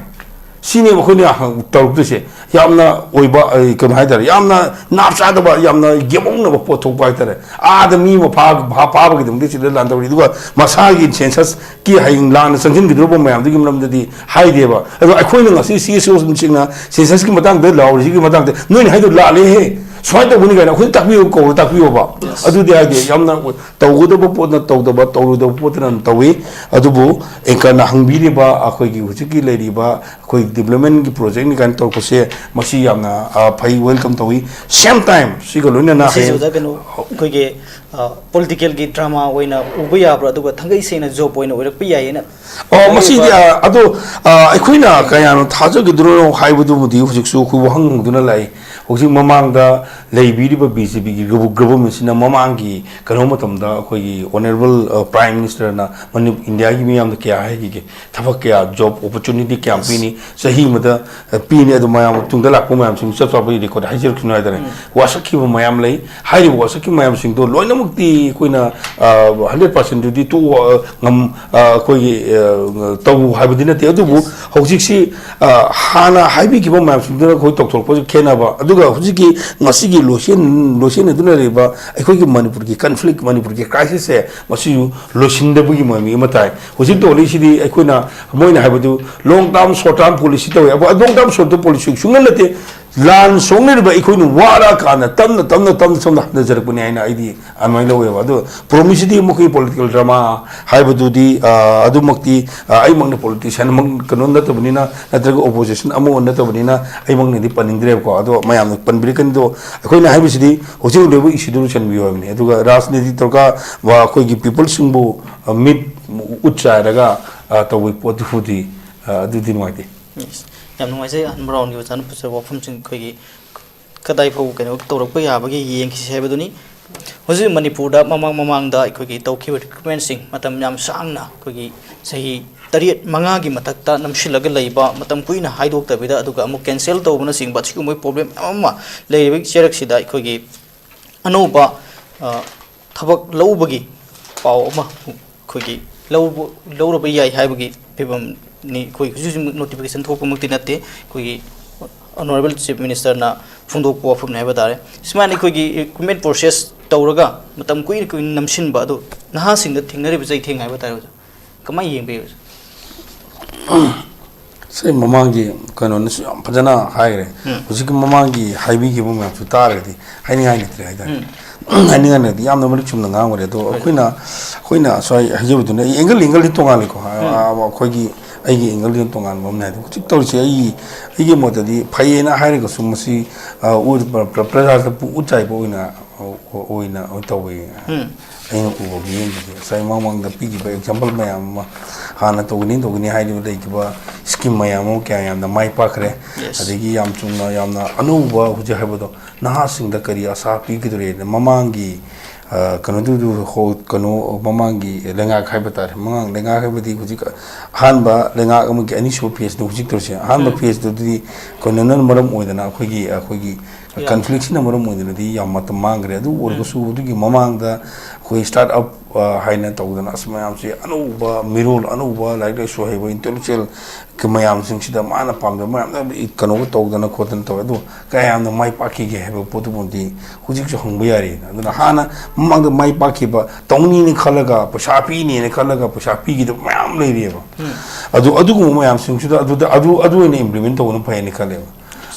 ꯁꯤꯅꯦꯕ ꯑꯩꯈꯣꯏꯅ ꯍꯪ-, ꯇꯧꯔꯛꯇꯣꯏꯁꯦ꯫ ꯌꯥꯝꯅ ꯑꯣꯏꯕ, ꯑꯩ, ꯀꯩꯅꯣ ꯍꯥꯏꯇꯥꯔꯦ, ꯌꯥꯝꯅ ꯅꯥꯞ ꯆꯥꯗꯕ, ꯌꯥꯝꯅ ꯌꯦꯡꯉꯧꯅꯕ ꯄꯣꯠ ꯊꯣꯛꯄ ꯍꯥꯏꯇꯥꯔꯦ꯫ ꯑꯥꯗ ꯃꯤ ꯑꯃ ꯐꯥ-, ꯐꯥ-, ꯐꯥꯕꯒꯤꯗꯃꯛꯇ ꯁꯤꯗ ꯂꯥꯟꯗꯧꯔꯤ, ꯑꯗꯨꯒ ꯃꯁꯥꯒꯤ censusꯀꯤ ꯍꯌꯦꯡ ꯂꯥꯟꯅ ꯆꯪꯁꯤꯟꯒꯗꯧꯔꯤꯕ ꯃꯌꯥꯝꯗꯨꯒꯤ ꯃꯔꯝꯗꯗꯤ ꯍꯥꯏꯗꯦꯕ꯫ ꯑꯗꯣ ꯑꯩꯈꯣꯏꯅ ꯉꯁꯤ CSOꯁꯤꯡꯅ censusꯀꯤ ꯃꯇꯥꯡꯗ ꯂꯥꯎꯔꯤꯁꯤꯒꯤ ꯃꯇꯥꯡꯗ ꯅꯣꯏꯅ ꯍꯥꯏꯗꯣ ꯂꯥꯜꯂꯦꯍꯦ, ꯁꯨꯃꯥꯏꯅ ꯇꯧꯕꯅꯤ ꯀꯥꯏꯅ ꯑꯩꯈꯣꯏꯅ ꯇꯥꯛꯄꯤꯌꯨ ꯀꯧꯔ ꯇꯥꯛꯄꯤꯌꯣꯕ꯫ ꯑꯗꯨꯗꯤ ꯍꯥꯏꯗꯤ ꯌꯥꯝꯅ ꯇꯧꯒꯗꯕ ꯄꯣꯠꯅ ꯇꯧꯗꯕ, ꯇꯧꯔꯣꯏꯗꯕ ꯄꯣꯠꯇꯅ ꯑꯗꯨꯝ ꯇꯧꯏ꯫ ꯑꯗꯨꯕꯨ anchorꯅ ꯍꯪꯕꯤꯔꯤꯕ ꯑꯩꯈꯣꯏꯒꯤ ꯍꯧꯖꯤꯛꯀꯤ ꯂꯩꯔꯤꯕ ꯑꯩꯈꯣꯏ developmentꯀꯤ projectꯅꯤ ꯀꯥꯏꯅ ꯇꯧꯔꯛꯄꯁꯦ, ꯃꯁꯤ ꯌꯥꯝꯅ, ꯑ, ꯐꯩ, welcome ꯇꯧꯏ꯫ Same time, ꯁꯤꯒ ꯂꯣꯏꯅꯅ ꯍꯌꯦꯡ ꯁꯤꯁꯤꯗ ꯀꯩꯅꯣ, ꯑꯩꯈꯣꯏꯒꯤ, ꯑ, politicalꯒꯤ drama ꯑꯣꯏꯅ ꯎꯕ ꯌꯥꯕ꯭ꯔꯥ, ꯑꯗꯨꯒ ꯊꯥꯡꯒꯩ ꯁꯦꯡꯅ job ꯑꯣꯏꯅ ꯑꯣꯏꯔꯛꯄ ꯌꯥꯏꯌꯦꯅ? ꯑꯣ, ꯃꯁꯤꯗꯤ, ꯍꯥꯏꯔꯤꯕ ꯑ, ꯑꯗꯣ, ꯑ, ꯑꯩꯈꯣꯏꯅ ꯀꯌꯥꯅ ꯊꯥꯖꯒꯗ꯭ꯔꯣ ꯍꯥꯏꯕꯗꯨꯕꯨꯗꯤ ꯍꯧꯖꯤꯛꯁꯨ ꯑꯩꯈꯣꯏ ꯋꯥꯍꯪ ꯍꯪꯗꯨꯅ ꯂꯥꯛꯏ꯫ ꯍꯧꯖꯤꯛ ꯃꯃꯥꯡꯗ ꯂꯩꯕꯤꯔꯤꯕ ꯕꯤ ꯖꯦ ꯄꯤꯒꯤ ꯒꯣꯚꯔꯃꯦꯟꯁꯤꯅ ꯃꯃꯥꯡꯒꯤ ꯀꯩꯅꯣ ꯃꯇꯝꯗ ꯑꯩꯈꯣꯏꯒꯤ ꯑꯣꯅꯔꯦꯕꯜ ꯄ꯭ꯔꯥꯏꯝ ꯃꯤꯅꯤꯁꯇꯔꯅ ꯃꯅꯤ-, ꯏꯟꯗꯤꯌꯥꯒꯤ ꯃꯤꯌꯥꯝꯗ ꯀꯌꯥ ꯍꯥꯏꯈꯤꯒꯦ? ꯊꯕꯛ ꯀꯌꯥ, ꯖꯣꯕ ꯑꯣꯄꯣꯔꯆꯨꯅꯤꯇꯤ ꯀꯌꯥꯝ ꯄꯤꯅꯤ? ꯆꯍꯤ ꯑꯃꯗ, ꯑ, ꯄꯤꯅꯤ, ꯑꯗꯨ ꯃꯌꯥꯝ ꯇꯨꯡꯗ ꯂꯥꯛꯄ ꯃꯌꯥꯝꯁꯤꯡ ꯆꯞ ꯆꯥꯕꯒꯤ ꯔꯦꯀꯣꯔꯗ ꯍꯥꯏꯖꯔꯛꯈꯤꯅꯨ ꯍꯥꯏꯇꯥꯔꯦ꯫ ꯋꯥꯁꯛꯈꯤꯕ ꯃꯌꯥꯝ ꯂꯩ꯫ ꯍꯥꯏꯔꯤꯕ ꯋꯥꯁꯛꯈꯤꯕ ꯃꯌꯥꯝꯁꯤꯡꯗꯣ ꯂꯣꯏꯅꯃꯛꯇꯤ ꯑꯩꯈꯣꯏꯅ, ꯑ, ꯍꯟꯗ꯭ꯔꯦꯠ ꯄꯥꯔꯁꯦꯟꯗꯨꯗꯤ ꯇꯣꯛꯑꯣ, ꯑ, ꯉꯝ-, ꯑ, ꯑꯩꯈꯣꯏꯒꯤ, ꯑ, ꯇꯧ ꯍꯥꯏꯕꯗꯤ ꯅꯠꯇꯦ꯫ ꯑꯗꯨꯕꯨ ꯍꯧꯖꯤꯛꯁꯤ, ꯑ, ꯍꯥꯟꯅ ꯍꯥꯏꯕꯤꯈꯤꯕ ꯃꯌꯥꯝꯁꯤꯡꯗꯨꯅ ꯑꯩꯈꯣꯏ ꯇꯧꯊꯣꯔꯛꯄꯁꯨ ꯈꯦꯠꯅꯕ, ꯑꯗꯨꯒ ꯍꯧꯖꯤꯛꯀꯤ ꯉꯁꯤꯒꯤ ꯂꯣꯏꯁꯦꯟ-, ꯂꯣꯏꯁꯦꯟꯅꯗꯨꯅ ꯂꯩꯔꯤꯕ ꯑꯩꯈꯣꯏꯒꯤ ꯃꯅꯤꯄꯨꯔꯒꯤ ꯀꯟꯐ꯭ꯂꯤꯛ, ꯃꯅꯤꯄꯨꯔꯒꯤ ꯀ꯭ꯔꯥꯏꯁꯤꯁꯁꯦ ꯃꯁꯤꯁꯨ ꯂꯣꯏꯁꯤꯟꯗꯕꯒꯤ ꯃꯃꯤ ꯑꯃ ꯇꯥꯏ꯫ ꯍꯧꯖꯤꯛ ꯇꯧꯔꯤꯁꯤꯗꯤ ꯑꯩꯈꯣꯏꯅ, ꯃꯣꯏꯅ ꯍꯥꯏꯕꯗꯨ long term, short term policy ꯇꯧꯋꯦ꯫ ꯑꯩꯈꯣꯏ long term, short term policy ꯁꯨꯡꯅ ꯅꯠꯇꯦ꯫ ꯂꯥꯟ ꯁꯣꯛꯅꯔꯤꯕ ꯑꯩꯈꯣꯏꯅ ꯋꯥꯔꯛꯑꯀꯥꯟꯗ ꯇꯞꯅ, ꯇꯞꯅ, ꯇꯞꯅ, ꯇꯞꯅ ꯍꯟꯊꯖꯔꯛꯄꯅꯤ ꯍꯥꯏꯅ ꯑꯩꯗꯤ ꯑꯗꯨꯃꯥꯏꯅ ꯂꯧꯋꯦꯕ꯫ ꯑꯗꯣ ꯄ꯭ꯔꯣꯃꯤꯁꯁꯤꯗꯤ ꯃꯈꯣꯏ ꯄꯣꯂꯤꯇꯤꯀꯦꯜ ꯗ꯭ꯔꯃꯥ ꯍꯥꯏꯕꯗꯨꯗꯤ, ꯑ, ꯑꯗꯨꯃꯛꯇꯤ, ꯑ, ꯑꯩꯃꯛꯅ ꯄꯣꯂꯤꯇꯤꯁꯤꯌꯥꯟꯃꯛ ꯀꯩꯅꯣ ꯅꯠꯇꯕꯅꯤꯅ, ꯅꯠꯇ꯭ꯔꯒ ꯑꯣꯄꯣꯖꯤꯁꯟ ꯑꯃ ꯅꯠꯇꯕꯅꯤꯅ ꯑꯩꯃꯛꯅꯗꯤ ꯄꯟꯅꯤꯡꯗ꯭ꯔꯦꯕꯀꯣ꯫ ꯑꯗꯣ ꯃꯌꯥꯝꯅ ꯄꯟꯕꯤꯔꯛꯀꯅꯤꯗꯣ, ꯑꯩꯈꯣꯏꯅ ꯍꯥꯏꯕꯁꯤꯗꯤ ꯍꯧꯖꯤꯛ ꯍꯧꯖꯤꯛ ꯂꯩꯕ ꯏꯁꯨꯗꯨ ꯂꯣꯏꯁꯤꯟꯕꯤꯌꯨ ꯍꯥꯏꯕꯅꯤ꯫ ꯑꯗꯨꯒ ꯔꯥꯖꯅꯤꯇꯤ ꯇꯧꯔꯒ ꯋꯥ-, ꯑꯩꯈꯣꯏꯒꯤ ꯄꯤꯄꯜꯁꯤꯡꯕꯨ, ꯑ, ꯃꯤꯠ ꯎꯠ ꯆꯥꯏꯔꯒ, ꯑ, ꯇꯧꯕꯒꯤ ꯄꯣꯠꯇꯨꯕꯨꯗꯤ, ꯑ, ꯑꯗꯨꯗꯤ ꯅꯨꯡꯉꯥꯏꯇꯦ꯫ Yes. ꯌꯥꯝ ꯅꯨꯡꯉꯥꯏꯖꯩ, ꯑꯍꯟ ꯃꯔꯥꯎꯟꯒꯤ ꯑꯣꯖꯥꯅ ꯄꯨꯊꯣꯔꯛꯄ ꯋꯥꯐꯝꯁꯤꯡ ꯑꯩꯈꯣꯏꯒꯤ ꯀꯗꯥꯏ ꯐꯥꯎꯕ ꯀꯩꯅꯣ ꯇꯧꯔꯛꯄ ꯌꯥꯕꯒꯦ ꯌꯦꯡꯈꯤꯁꯤ ꯍꯥꯏꯕꯗꯨꯅꯤ꯫ ꯍꯧꯖꯤꯛ ꯃꯅꯤꯄꯨꯔꯗ ꯃꯃꯥꯡ ꯃꯃꯥꯡꯗ ꯑꯩꯈꯣꯏꯒꯤ ꯇꯧꯈꯤꯕ ꯔꯤꯀ꯭ꯔꯨꯠꯃꯦꯟꯁꯤꯡ ꯃꯇꯝ ꯌꯥꯝ ꯁꯥꯡꯅ, ꯑꯩꯈꯣꯏꯒꯤ ꯆꯍꯤ ꯇꯔꯦꯠ, ꯃꯉꯥꯒꯤ ꯃꯊꯛꯇ ꯅꯝꯁꯤꯜꯂꯒ ꯂꯩꯕ, ꯃꯇꯝ ꯀꯨꯏꯅ ꯍꯥꯏꯗꯣꯛꯇꯕꯤꯗ, ꯑꯗꯨꯒ ꯑꯃꯨꯛ ꯀꯦꯟꯁꯦꯜ ꯇꯧꯕꯅꯆꯤꯡꯕ ꯑꯁꯤꯒꯨꯝꯕꯒꯤ ꯄ꯭ꯔꯣꯕ꯭ꯂꯦꯝ ꯃꯌꯥꯝ ꯑꯃ ꯂꯩꯔꯤꯕꯒꯤ ꯆꯩꯔꯛꯁꯤꯗ ꯑꯩꯈꯣꯏꯒꯤ ꯑꯅꯧꯕ, ꯑ, ꯊꯕꯛ ꯂꯧꯕꯒꯤ ꯄꯥꯎ ꯑꯃ ꯑꯩꯈꯣꯏꯒꯤ ꯂꯧꯕ-, ꯂꯧꯔꯕ ꯌꯥꯏ ꯍꯥꯏꯕꯒꯤ ꯐꯤꯕꯝꯅꯤ꯫ ꯑꯩꯈꯣꯏ ꯍꯧꯖꯤꯛ ꯍꯧꯖꯤꯛ ꯅꯣꯇꯤꯐꯤꯀꯦꯁꯟ ꯊꯣꯛꯄꯃꯛꯇꯤ ꯅꯠꯇꯦ, ꯑꯩꯈꯣꯏꯒꯤ ꯑꯣꯅꯔꯦꯕꯜ ꯆꯤꯐ ꯃꯤꯅꯤꯁꯇꯔꯅ ꯐꯣꯡꯗꯣꯛꯄ ꯋꯥꯐꯝꯅꯤ ꯍꯥꯏꯕ ꯇꯥꯔꯦ꯫ ꯁꯨꯃꯥꯏꯅ ꯑꯩꯈꯣꯏꯒꯤ ꯔꯤꯀ꯭ꯔꯨꯠꯃꯦꯟ ꯄ꯭ꯔꯣꯁꯦꯁ ꯇꯧꯔꯒ ꯃꯇꯝ ꯀꯨꯏꯅ ꯀꯨꯏꯅ ꯅꯝꯁꯤꯟꯕ ꯑꯗꯨ ꯅꯍꯥꯁꯤꯡꯗ ꯊꯦꯡꯅꯔꯤꯕ ꯆꯩꯊꯦꯡ ꯍꯥꯏꯕ ꯇꯥꯔꯦ, ꯑꯣꯖꯥ꯫ ꯀꯃꯥꯏꯅ ꯌꯦꯡꯕꯤꯕꯁꯦ? ꯁꯤ ꯃꯃꯥꯡꯒꯤ ꯀꯩꯅꯣꯅꯁꯨ ꯌꯥꯝ ꯐꯖꯅ ꯍꯥꯏꯈ꯭ꯔꯦ꯫ ꯎꯝ꯫ ꯍꯧꯖꯤꯛꯀꯤ ꯃꯃꯥꯡꯒꯤ ꯍꯥꯏꯕꯤꯈꯤꯕ ꯃꯌꯥꯝꯁꯨ ꯇꯥꯔꯒꯗꯤ ꯍꯥꯏꯅꯤꯡꯉꯥꯏ ꯂꯩꯇ꯭ꯔꯦ ꯍꯥꯏꯇꯥꯔꯦ꯫ ꯎꯝ꯫ ꯍꯥꯏꯅꯤꯡꯉꯥꯏ ꯂꯩꯇꯦ, ꯌꯥꯝꯅ ꯃꯔꯤꯛ ꯆꯨꯝꯅ ꯉꯥꯡꯈ꯭ꯔꯦ꯫ ꯑꯗꯣ ꯍꯣꯏ꯫ ꯑꯩꯈꯣꯏꯅ, ꯑꯩꯈꯣꯏꯅ ꯉꯁꯥꯏ ꯍꯥꯏꯖꯕꯗꯨꯅ ꯑꯦꯡꯒꯜ, ꯑꯦꯡꯒꯜꯗꯤ ꯇꯣꯉꯥꯜꯂꯤꯀꯣ꯫ ꯎꯝ꯫ ꯑ, ꯑꯩꯈꯣꯏꯒꯤ, ꯑꯩꯒꯤ angle ꯗꯨꯅ ꯇꯣꯉꯥꯟꯕ ꯑꯃꯅꯦ ꯍꯥꯏꯗꯤ ꯍꯧꯖꯤꯛ ꯇꯧꯔꯤꯁꯦ꯫ ꯑꯩ, ꯑꯩꯒꯤ ꯃꯣꯠꯇꯗꯤ ꯐꯩꯌꯦꯅ ꯍꯥꯏꯔꯒꯁꯨ ꯃꯁꯤ, ꯑ, ꯎ-, ꯄ꯭ꯔ-, ꯄ꯭ꯔ-, ꯄ꯭ꯔꯖꯥꯗ ꯄꯨ-, ꯎꯠ ꯆꯥꯏꯕ ꯑꯣꯏꯅ, ꯑ, ꯑꯣꯏꯅ, ꯑꯣꯏꯅ ꯇꯧꯋꯦ꯫ ꯎꯝ꯫ ꯑꯩꯅ ꯎꯕ ꯃꯤꯠꯌꯦꯡꯗꯗꯤ ꯉꯁꯥꯏ ꯃꯃꯥꯡꯗ ꯄꯤꯈꯤꯕ example ꯃꯌꯥꯝ ꯑꯃ, ꯍꯥꯟꯅ ꯇꯧꯒꯅꯤ, ꯇꯧꯒꯅꯤ ꯍꯥꯏꯗꯨꯅ ꯂꯩꯈꯤꯕ scheme ꯃꯌꯥꯝ ꯑꯃ ꯀꯌꯥ ꯌꯥꯝꯅ ꯃꯥꯏ ꯄꯥꯛꯈ꯭ꯔꯦ꯫ Yes꯫ ꯑꯗꯒꯤ ꯌꯥꯝ ꯆꯨꯝꯅ, ꯌꯥꯝꯅ ꯑꯅꯧꯕ ꯍꯧꯖꯤꯛ ꯍꯥꯏꯕꯗꯣ, ꯅꯍꯥꯁꯤꯡꯗ ꯀꯔꯤ ꯑꯁꯥ ꯄꯤꯒꯗꯧꯔꯤꯅ ꯃꯃꯥꯡꯒꯤ, ꯑ, ꯀꯩꯅꯣꯗꯨꯗꯨ ꯍꯣ-, ꯀꯩꯅꯣ, ꯃꯃꯥꯡꯒꯤ ꯂꯩꯉꯥꯛ ꯍꯥꯏꯕ ꯇꯥꯔꯦ꯫ ꯃꯃꯥꯡ ꯂꯩꯉꯥꯛ ꯍꯥꯏꯕꯗꯤ ꯍꯧꯖꯤꯛ ꯑꯍꯥꯟꯕ ꯂꯩꯉꯥꯛ ꯑꯃꯒꯤ ꯑꯅꯤꯁꯨꯕ phase ꯇꯨ ꯍꯧꯖꯤꯛ ꯇꯧꯔꯤꯁꯦ꯫ ꯑꯍꯥꯟꯕ ꯎꯝ꯫ Phase ꯇꯨꯗꯤ ꯀꯩꯅꯣꯅ ꯃꯔꯝ ꯑꯣꯏꯗꯅ ꯑꯩꯈꯣꯏꯒꯤ, ꯑꯩꯈꯣꯏꯒꯤ ꯌꯥꯝ conflict ꯁꯤꯅ ꯃꯔꯝ ꯑꯣꯏꯗꯅꯗꯤ ꯌꯥꯝ ꯃꯇꯝ ꯃꯥꯡꯈ꯭ꯔꯦ꯫ ꯑꯗꯨ ꯑꯣꯏꯔꯒꯁꯨ ꯎꯝ꯫ ꯑꯗꯨꯒꯤ ꯃꯃꯥꯡꯗ ꯑꯩꯈꯣꯏ start up, ꯑ, ꯍꯥꯏꯅ ꯇꯧꯗꯅ ꯑꯁ ꯃꯌꯥꯝꯁꯤ ꯑꯅꯧꯕ ꯃꯤꯔꯣꯜ, ꯑꯅꯧꯕ ꯂꯥꯏꯔꯤꯛ ꯂꯥꯏꯁꯨ ꯍꯩꯕ intellectual ꯀꯤ ꯃꯌꯥꯝꯁꯤꯡꯁꯤꯗ ꯃꯥꯅ ꯄꯥꯝꯖꯕ ꯃꯌꯥꯝꯗ ꯀꯩꯅꯣꯒ ꯇꯧꯗꯅ ꯈꯣꯠꯇꯅ ꯇꯧꯋꯦ꯫ ꯑꯗꯨ ꯀꯌꯥꯝꯅ ꯃꯥꯏ ꯄꯥꯛꯈꯤꯒꯦ ꯍꯥꯏꯕ ꯄꯣꯠꯇꯨꯃꯗꯤ ꯍꯧꯖꯤꯛꯁꯨ ꯍꯪꯕ ꯌꯥꯔꯤꯅ꯫ ꯑꯗꯨꯅ ꯍꯥꯟꯅ ꯃꯃꯥꯡꯗ ꯃꯥꯏ ꯄꯥꯛꯈꯤꯕ, ꯇꯧꯅꯤꯅ ꯈꯜꯂꯒ, ꯄꯩꯁꯥ ꯄꯤꯅꯦꯅ ꯈꯜꯂꯒ ꯄꯩꯁꯥ ꯄꯤꯈꯤꯗꯕ ꯃꯌꯥꯝ ꯂꯩꯔꯤꯑꯕ꯫ ꯎꯝ꯫ ꯑꯗꯨ, ꯑꯗꯨꯒꯨꯝꯕ ꯃꯌꯥꯝꯁꯤꯡꯁꯤꯗ ꯑꯗꯨꯗ, ꯑꯗꯨ, ꯑꯗꯨ ꯑꯣꯏꯅ implement ꯇꯧꯕꯅ ꯐꯩꯅ ꯈꯜꯂꯦꯕ꯫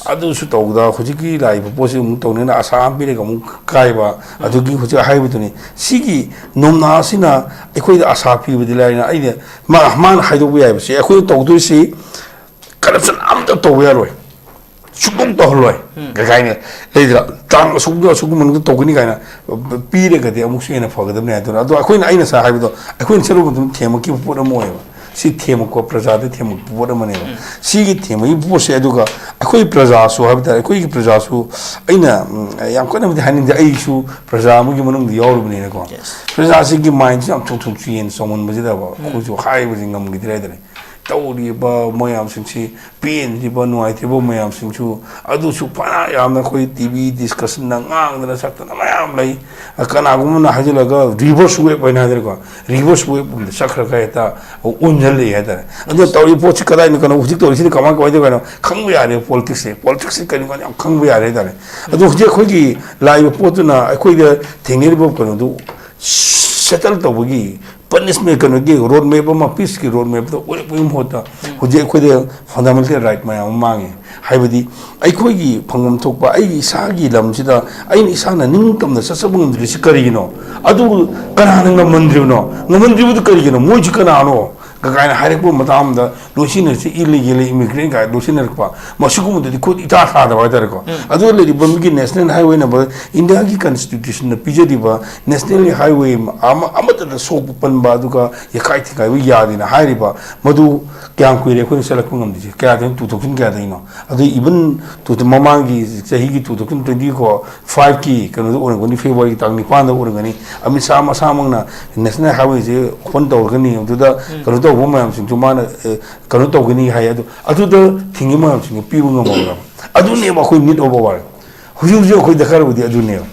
ꯑꯗꯨꯁꯨ ꯇꯧꯕꯗ ꯍꯧꯖꯤꯛꯀꯤ ꯂꯥꯛꯏꯕ ꯄꯣꯠꯁꯤ ꯑꯃꯨꯛ ꯇꯧꯅꯤꯅ ꯑꯁꯥ ꯑꯃ ꯄꯤꯔꯒ ꯑꯃꯨꯛ ꯀꯥꯏꯕ, ꯎꯝ꯫ ꯑꯗꯨꯒꯤ ꯍꯧꯖꯤꯛ ꯍꯥꯏꯕꯗꯨꯅꯤ꯫ ꯁꯤꯒꯤ ꯅꯣꯡꯅꯥ ꯑꯁꯤꯅ ꯑꯩꯈꯣꯏꯗ ꯑꯁꯥ ꯄꯤꯕꯗꯤ ꯂꯥꯏꯔꯅ ꯑꯩꯅ ꯃꯥ-, ꯃꯥꯅ ꯍꯥꯏꯗꯣꯛꯄ ꯌꯥꯏꯕꯁꯤ ꯑꯩꯈꯣꯏꯅ ꯇꯧꯗꯣꯏꯁꯤ corruption ꯑꯝꯇ ꯇꯧꯕ ꯌꯥꯔꯣꯏ, ꯁꯨꯡꯇꯧ ꯇꯧꯍꯜꯂꯣꯏ꯫ ꯎꯝ꯫ ꯀꯩ ꯀꯥꯏꯅ ꯂꯩꯗ꯭ꯔꯥ? ꯇꯥꯡ ꯑꯁꯨꯛ, ꯑꯁꯨꯛꯀꯤ ꯃꯅꯨꯡꯗ ꯇꯧꯒꯅꯤ ꯀꯥꯏꯅ ꯄꯤꯔꯒꯗꯤ ꯑꯃꯨꯛꯁꯨ ꯍꯦꯟꯅ ꯐꯒꯗꯕꯅꯤ ꯍꯥꯏꯗꯨꯅ꯫ ꯑꯗꯣ ꯑꯩꯈꯣꯏꯅ, ꯑꯩꯅ ꯉꯁꯥꯏ ꯍꯥꯏꯕꯗꯣ, ꯑꯩꯈꯣꯏꯅ ꯆꯠꯂꯨꯕ ꯃꯇꯝꯗ ꯊꯦꯝꯃꯛꯈꯤꯕ ꯄꯣꯠ ꯑꯃ ꯑꯣꯏꯌꯦꯕ꯫ ꯁꯤ ꯊꯦꯝꯃꯛꯄ, ꯄ꯭ꯔꯖꯥꯗ ꯊꯦꯝꯃꯛꯄ ꯄꯣꯠ ꯑꯃꯅꯦꯕ꯫ ꯎꯝ꯫ ꯁꯤꯒꯤ ꯊꯦꯝꯕꯒꯤ ꯄꯣꯠꯁꯦ, ꯑꯗꯨꯒ ꯑꯩꯈꯣꯏ ꯄ꯭ꯔꯖꯥꯁꯨ ꯍꯥꯏꯕ ꯇꯥꯔꯦ, ꯑꯩꯈꯣꯏꯒꯤ ꯄ꯭ꯔꯖꯥꯁꯨ, ꯑꯩꯅ, ꯎꯝ, ꯌꯥꯝ ꯀꯟꯅꯕꯨꯗꯤ ꯍꯥꯏꯅꯤꯡꯗꯦ, ꯑꯩꯁꯨ ꯄ꯭ꯔꯖꯥ ꯑꯃꯒꯤ ꯃꯅꯨꯡꯗ ꯌꯥꯎꯔꯨꯕꯅꯤꯅꯀꯣ꯫ Yes꯫ ꯄ꯭ꯔꯖꯥꯁꯤꯒꯤ mindꯁꯤ ꯌꯥꯝ ꯆꯥꯎꯊꯣꯛ ꯆꯥꯎꯁꯤꯟ ꯆꯥꯎꯃꯟꯕꯁꯤꯗꯀꯣ, ꯎꯝ꯫ ꯑꯩꯈꯣꯏꯁꯨ ꯍꯥꯏꯕꯁꯤ ꯉꯝꯈꯤꯗ꯭ꯔꯦ ꯍꯥꯏꯇꯥꯔꯦ꯫ ꯇꯧꯔꯤꯕ ꯃꯌꯥꯝꯁꯤꯡꯁꯤ, ꯄꯦꯟꯗ꯭ꯔꯤꯕ, ꯅꯨꯡꯉꯥꯏꯇ꯭ꯔꯤꯕ ꯃꯌꯥꯝꯁꯤꯡꯁꯨ ꯑꯗꯨꯁꯨ ꯐꯅ ꯌꯥꯝꯅ ꯑꯩꯈꯣꯏ TV discussionꯗ ꯉꯥꯡꯗꯅ ꯁꯛꯇꯅ ꯃꯌꯥꯝ ꯂꯩ꯫ ꯀꯅꯥꯒꯨꯝꯕꯅ ꯍꯥꯏꯖꯤꯜꯂꯒ reverse wave ꯍꯥꯏꯅ ꯍꯥꯏꯗꯅꯀꯣ, reverse waveꯒꯨꯝꯕꯗ ꯆꯠꯈ꯭ꯔꯒ ꯍꯦꯛꯇ ꯑꯣꯟꯁꯤꯜꯂꯛꯑꯦ ꯍꯥꯏꯇꯥꯔꯦ꯫ ꯑꯗꯨꯅ ꯇꯧꯔꯤꯕ ꯄꯣꯠꯁꯤ ꯀꯗꯥꯏꯅꯣ, ꯀꯩꯅꯣ, ꯍꯧꯖꯤꯛ ꯇꯧꯔꯤꯁꯤꯅ ꯀꯃꯥꯏ, ꯀꯃꯥꯏꯅ ꯇꯧꯕꯅꯣ ꯈꯪꯕ ꯌꯥꯔꯦ꯫ Politicsꯁꯦ, politicsꯁꯤ ꯀꯔꯤꯅꯣ ꯌꯥꯝ ꯈꯪꯕ ꯌꯥꯔꯦ ꯍꯥꯏꯇꯥꯔꯦ꯫ ꯑꯗꯣ ꯍꯧꯖꯤꯛ ꯑꯩꯈꯣꯏꯒꯤ ꯂꯥꯛꯏꯕ ꯄꯣꯠꯇꯨꯅ ꯑꯩꯈꯣꯏꯗ ꯊꯦꯡꯅꯔꯤꯕ ꯀꯩꯅꯣꯗꯨ settle ꯇꯧꯕꯒꯤ punishment, ꯀꯩꯅꯣꯒꯤ road map ꯑꯃ, peaceꯀꯤ road mapꯇ ꯑꯣꯏꯔꯛꯄꯒꯤ ꯃꯍꯨꯠꯇ ꯎꯝ꯫ ꯍꯧꯖꯤꯛ ꯑꯩꯈꯣꯏꯗ fundamental right ꯃꯌꯥꯝ ꯑꯃ ꯃꯥꯡꯉꯦ꯫ ꯍꯥꯏꯕꯗꯤ ꯑꯩꯈꯣꯏꯒꯤ ꯐꯪꯐꯝ ꯊꯣꯛꯄ ꯑꯩꯒꯤ ꯏꯁꯥꯒꯤ ꯂꯝꯁꯤꯗ ꯑꯩꯅ ꯏꯁꯥꯅ ꯅꯤꯡꯇꯝꯅ ꯆꯠꯆꯕ ꯉꯝꯗ꯭ꯔꯤꯁꯤ ꯀꯔꯤꯒꯤꯅꯣ? ꯑꯗꯨ ꯀꯅꯥꯅ ꯉꯝꯍꯟꯗ꯭ꯔꯤꯕꯅꯣ? ꯉꯝꯍꯟꯗ꯭ꯔꯤꯕꯗꯨ ꯀꯔꯤꯒꯤꯅꯣ? ꯃꯣꯏꯁꯤ ꯀꯅꯥꯅꯣ? ꯀꯥꯏꯅ ꯍꯥꯏꯔꯛꯄ ꯃꯇꯥꯡ ꯑꯃꯗ, ꯂꯣꯏꯁꯤꯟꯅꯔꯁꯤ, ꯏꯜꯂꯤꯒꯦꯜ ꯏꯃꯤꯒ꯭ꯔꯦꯟ ꯀꯥꯏꯅ ꯂꯣꯏꯁꯤꯟꯅꯔꯛꯄ, ꯃꯁꯤꯒꯨꯝꯕꯗꯗꯤ ꯈꯨꯠ ꯏꯊꯥ ꯊꯥꯗꯕ ꯍꯥꯏꯇꯥꯔꯦꯀꯣ꯫ ꯑꯗꯨꯒ ꯂꯩꯔꯤꯕ ꯃꯤꯒꯤ ꯅꯦꯁꯅꯦꯜ ꯍꯥꯏꯋꯦ ꯅꯝꯕꯔ, ꯏꯟꯗꯤꯌꯥꯒꯤ ꯀꯟꯁꯇꯤꯇ꯭ꯌꯨꯁꯟꯅ ꯄꯤꯖꯔꯤꯕ ꯅꯦꯁꯅꯦꯜ ꯍꯥꯏꯋꯦ ꯑꯃ, ꯑꯃꯠꯇꯗ ꯁꯣꯛꯄ ꯄꯟꯕ, ꯑꯗꯨꯒ ꯌꯩꯈꯥꯏ ꯊꯤꯡꯒꯥꯏꯕ ꯌꯥꯗꯦꯅ ꯍꯥꯏꯔꯤꯕ, ꯃꯗꯨ ꯀꯌꯥꯝ ꯀꯨꯏꯔꯦ ꯑꯩꯈꯣꯏꯅ ꯆꯠꯂꯛꯄ ꯉꯝꯗ꯭ꯔꯤꯁꯦ? ꯀꯌꯥꯗꯩꯅꯣ? Two thousand ꯀꯌꯥꯗꯩꯅꯣ? ꯑꯗꯨ ꯏꯚꯟ ꯇꯨ, ꯃꯃꯥꯡꯒꯤ ꯆꯍꯤꯒꯤ ꯇꯨ ꯊꯥꯎꯖꯟ ꯇ꯭ꯋꯦꯟꯇꯤ ꯀꯣ, ꯐꯥꯏꯚꯀꯤ ꯀꯩꯅꯣꯗ ꯑꯣꯏꯔꯝꯒꯅꯤ, ꯐꯦꯕ꯭ꯔꯨꯋꯥꯔꯤꯒꯤ ꯇꯥꯡ ꯅꯤꯄꯥꯟꯗ ꯑꯣꯏꯔꯝꯒꯅꯤ, ꯑꯃꯤꯠ ꯁꯥꯍ ꯃꯁꯥꯃꯛꯅ ꯅꯦꯁꯅꯦꯜ ꯍꯥꯏꯋꯦꯁꯦ ꯑꯣꯄꯟ ꯇꯧꯔꯒꯅꯤ, ꯑꯗꯨꯗ ꯀꯩꯅꯣ ꯇꯧꯕ ꯃꯌꯥꯝꯁꯤꯡꯁꯨ ꯃꯥꯅ, ꯑꯦ, ꯀꯩꯅꯣ ꯇꯧꯒꯅꯤ ꯍꯥꯏ꯫ ꯑꯗꯨ, ꯑꯗꯨꯗ ꯊꯤꯡꯉꯤ ꯃꯌꯥꯝꯁꯤꯡꯗꯣ ꯄꯤꯕ ꯉꯝꯃꯕ꯭ꯔꯥ? ꯑꯗꯨꯅꯦꯕ ꯑꯩꯈꯣꯏ need of our, ꯍꯧꯖꯤꯛ ꯍꯧꯖꯤꯛ ꯑꯩꯈꯣꯏ ꯗꯔꯀꯥꯔ ꯑꯣꯏꯗꯤ ꯑꯗꯨꯅꯦꯕ꯫